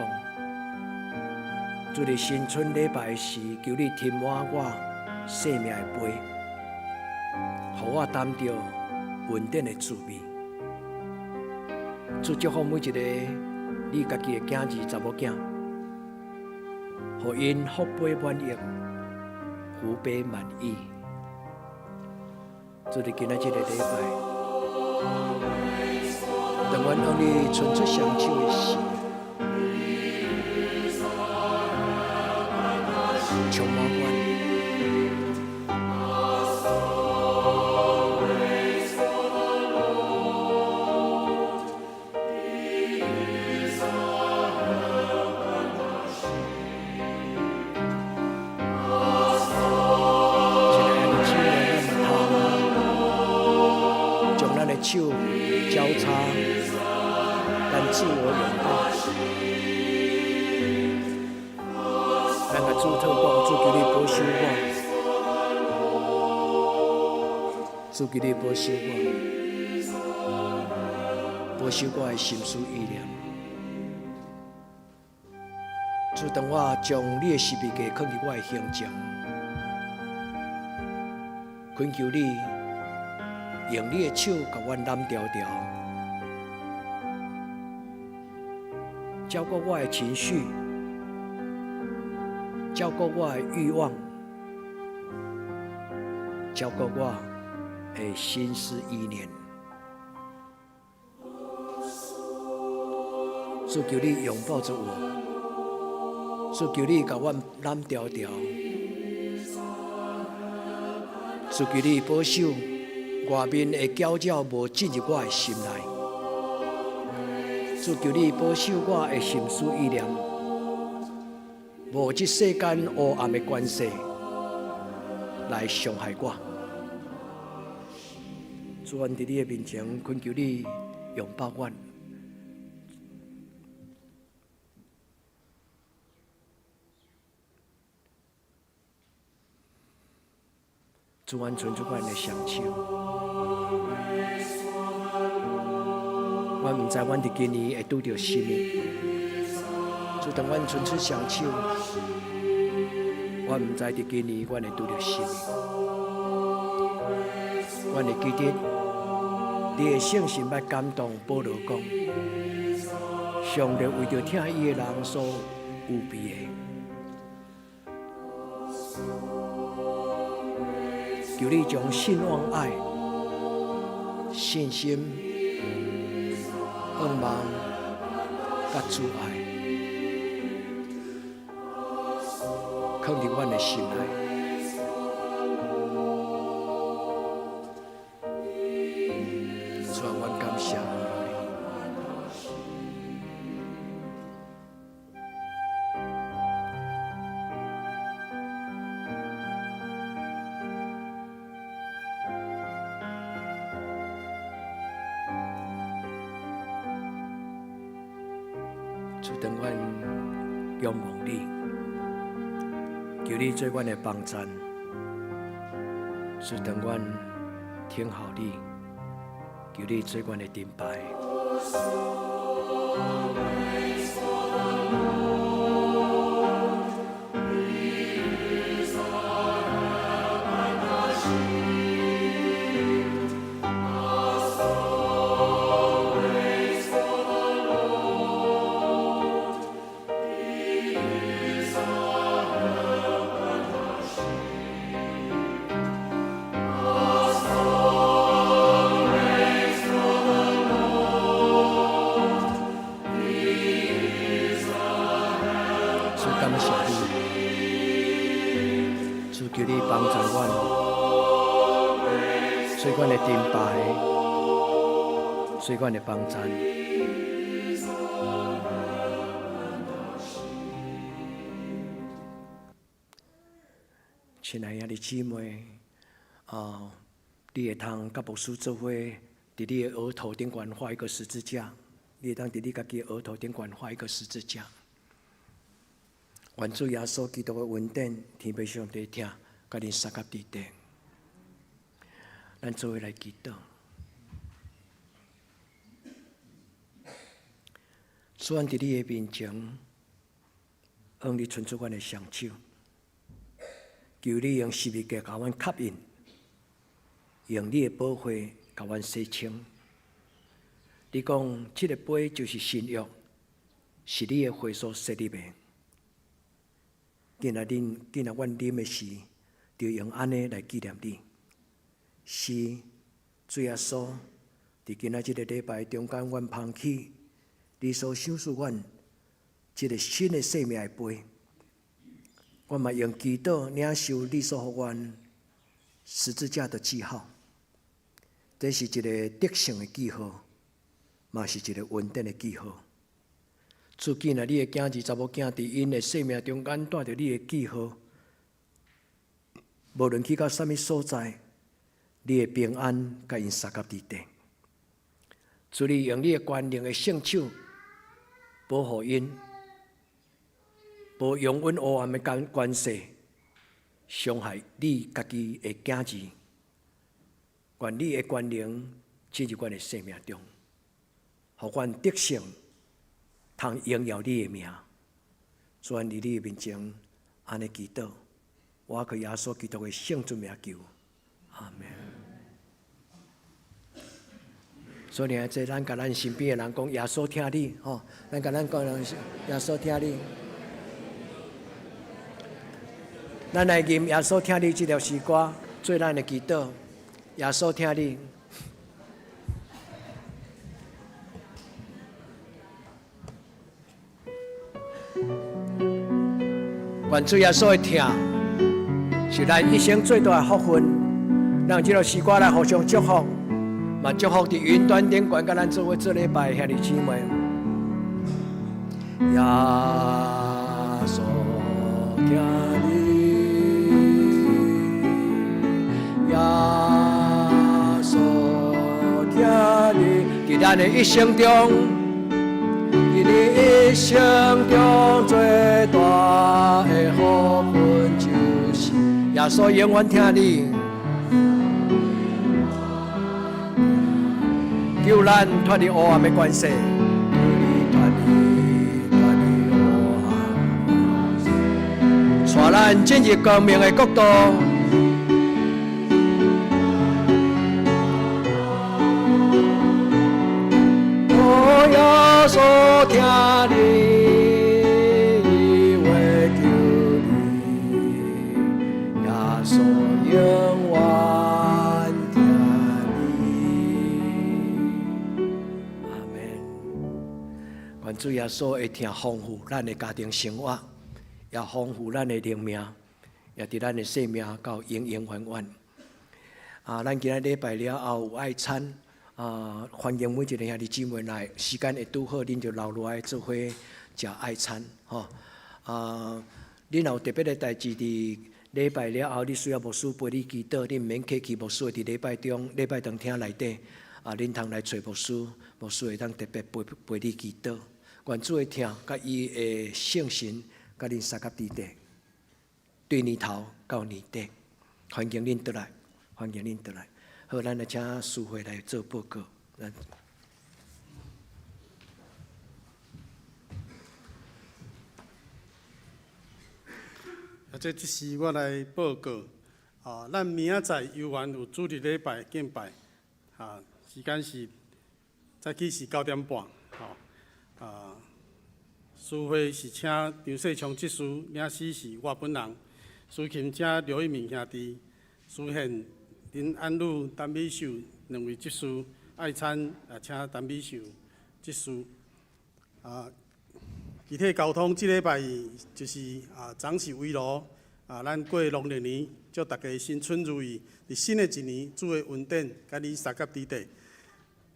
主佇新春禮拜時，求你填滿我生命的杯，予我擔著恩典的滋味。主祝福每一个你家己的囝兒、查某囝，予𪜶福杯滿溢，福杯滿溢。主佇今仔這个禮拜，當阮向你伸出雙手的時，充滿阮。親愛的姊妹，咱嘛通將咱的手交叉，咱自我擁抱，咱咱共主禱告，主求你保守我，主求你保守我，保守我的心思意念。主，當我將你的十字架囥佇我的胸前，懇求你用你的手共阮攬牢牢，照顧我的情緒，照顧我的慾望，照顧我的心思意念。主，求你擁抱著我，主，求你共阮攬牢牢，主，求你保守外面的攪擾無進入我的心內，主，求你保守我的心思意念，無這世間黑暗的權勢來傷害我。主，阮佇你的面前懇求你擁抱阮。主，阮伸出阮的雙手，阮毋知阮佇今年會拄著啥物。主，當阮伸出雙手，阮毋知佇今年阮會拄著啥物。阮會記得你的聖神捌感動保羅講，上帝為著疼伊的人所預備的。求你將信望愛、信心、向望、佮慈愛，囥佇阮的心內。主啊，阮感謝你。主，當阮仰望你，求你做阮的幫贊。主，當阮聽候你，求你做阮的盾牌。主，感謝你，主，求你幫助阮，做阮的盾牌，做阮的幫贊。親愛的兄弟姊妹，啊，你會通佮牧師做伙，佇你的額頭頂懸畫一個十字架，你會當佇你家己的額頭頂懸畫一個十字架。願主耶穌基督的恩典，天父上帝疼，佮恁相佮佇底。咱做伙來祈禱。主，阮佇你的面前，向你伸出阮的雙手，求你用十字架共阮吸引，用你的寶血共阮洗清。你講，這個杯就是新約，是你的血所設立的。今仔恁，今仔阮啉的時，就用按呢來紀念你。是主耶穌，佇今仔這個禮拜中間，阮捧起你所賞賜阮這個新的生命的杯，阮嘛用祈禱領受你所予阮十字架的記號。這是一個得勝的記號，嘛是一個恩典的記號。主，今仔你的囝兒、查某囝佇𪜶的生命中間帶著你的記號，無論去到啥物所在，你的平安共𪜶相佮佇底。主，你用你的權能的聖手保護𪜶，無容阮黑暗的關權勢傷害你家己的囝兒。願你的權能進入阮的生命中，予阮得勝，通榮耀你的名。主，阮佇你的面前按呢祈禱，我靠耶穌基督的聖尊名求，阿門。所以呢，這咱共咱身邊的人講，耶穌疼你，吼，咱共咱講，耶穌疼你。咱來吟耶穌疼你這條詩歌，做咱的祈禱。耶穌疼你。願主耶穌的疼，是咱一生最大的福分。咱用這條詩歌來互相祝福，嘛祝福佇雲端頂懸，佮咱做伙做禮拜的兄弟姊妹。耶穌疼你，耶穌疼你，佇咱的一生中，佇你一生中最大的福分就是耶穌永遠疼你，救咱脫離黑暗的權勢，救你脫離脫離黑暗，帶咱進入光明的國度。哦，耶穌疼你，伊會救你，耶穌永遠疼你。阿們。願主耶穌的疼豐富咱的家庭生活，也豐富咱的靈命，也佇咱的生命到永永遠遠。啊，咱今仔禮拜了後有愛餐。啊，歡迎每一个兄弟姊妹來，時間會拄好，恁就留落來做伙食愛餐，吼。啊，恁若有特別的代誌，佇禮拜了後，你需要牧師陪你祈禱，你毋免客氣，牧師會佇禮拜中、禮拜堂廳內底，啊，恁通來揣牧師，牧師會當特別陪陪你祈禱。願主的疼，佮伊的聖神，佮恁相佮佇底，對年頭到年底，歡迎恁倒來，歡迎恁倒來。好，咱來請司會來做報告。咱啊，這這時我來報告。啊，咱明仔載猶原有主日禮拜敬拜。啊，時間是早起是9點半。吼，啊，司會是請張世昌執事，領詩是我本人，司琴請劉一鳴兄弟，司獻林安禄、陳美秀兩位執事，愛餐也請陳美秀執事。啊，具體交通，這禮拜就是啊，昨是圍爐啊，咱過農曆年，祝大家新春如意。佇新的一年，主的恩典佮你相佮佇底。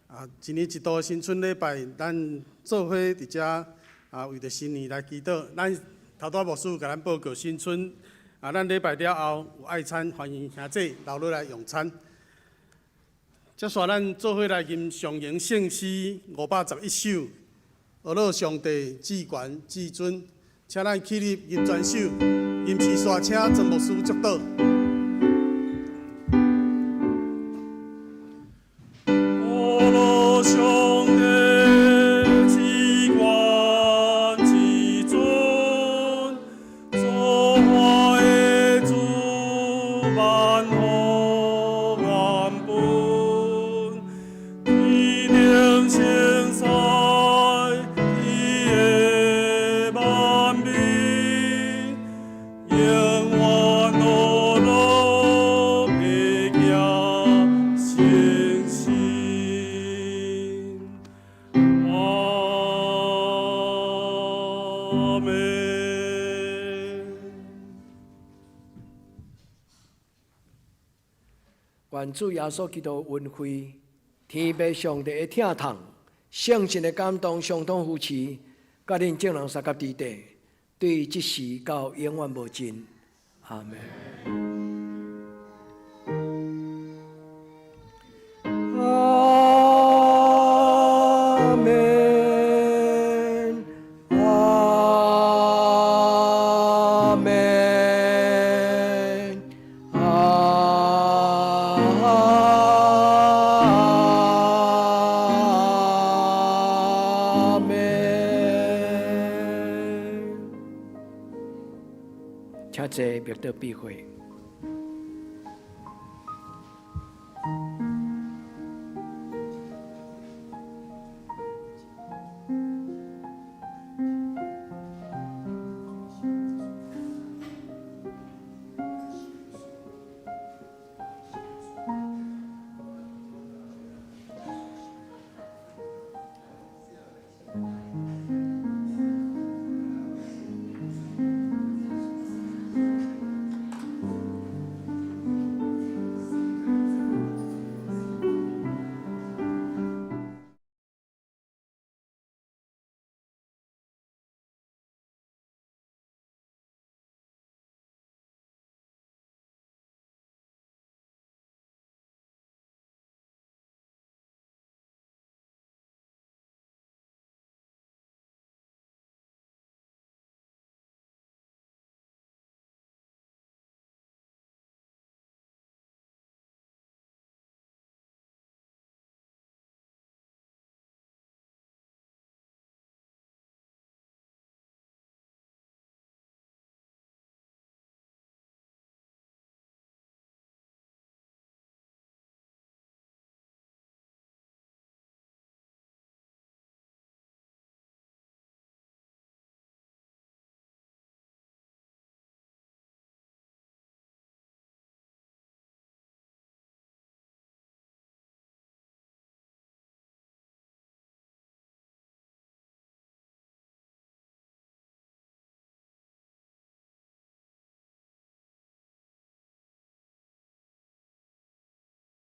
啊，一年一度的新春禮拜，咱做伙佇遮啊，為著新年來祈禱。咱頭拄牧師共咱報告新春。啊，咱禮拜了後有愛餐，歡迎兄弟留落來用餐。接續咱做伙來吟上榮聖詩511首，阿樂上帝至懸至尊，請咱起立吟全首，吟詩煞請曾牧師祝禱。阿樂上帝至懸至尊，造化的主萬福原本，天頂星宿天的萬民，永遠阿樂白行誠實。阿們。願主耶穌基督恩惠、天父上帝的疼痛、聖神的感動、相通扶持，佮恁眾人相佮佇底，對這時到永遠無盡。阿們。阿們，阿請坐，默禱閉會。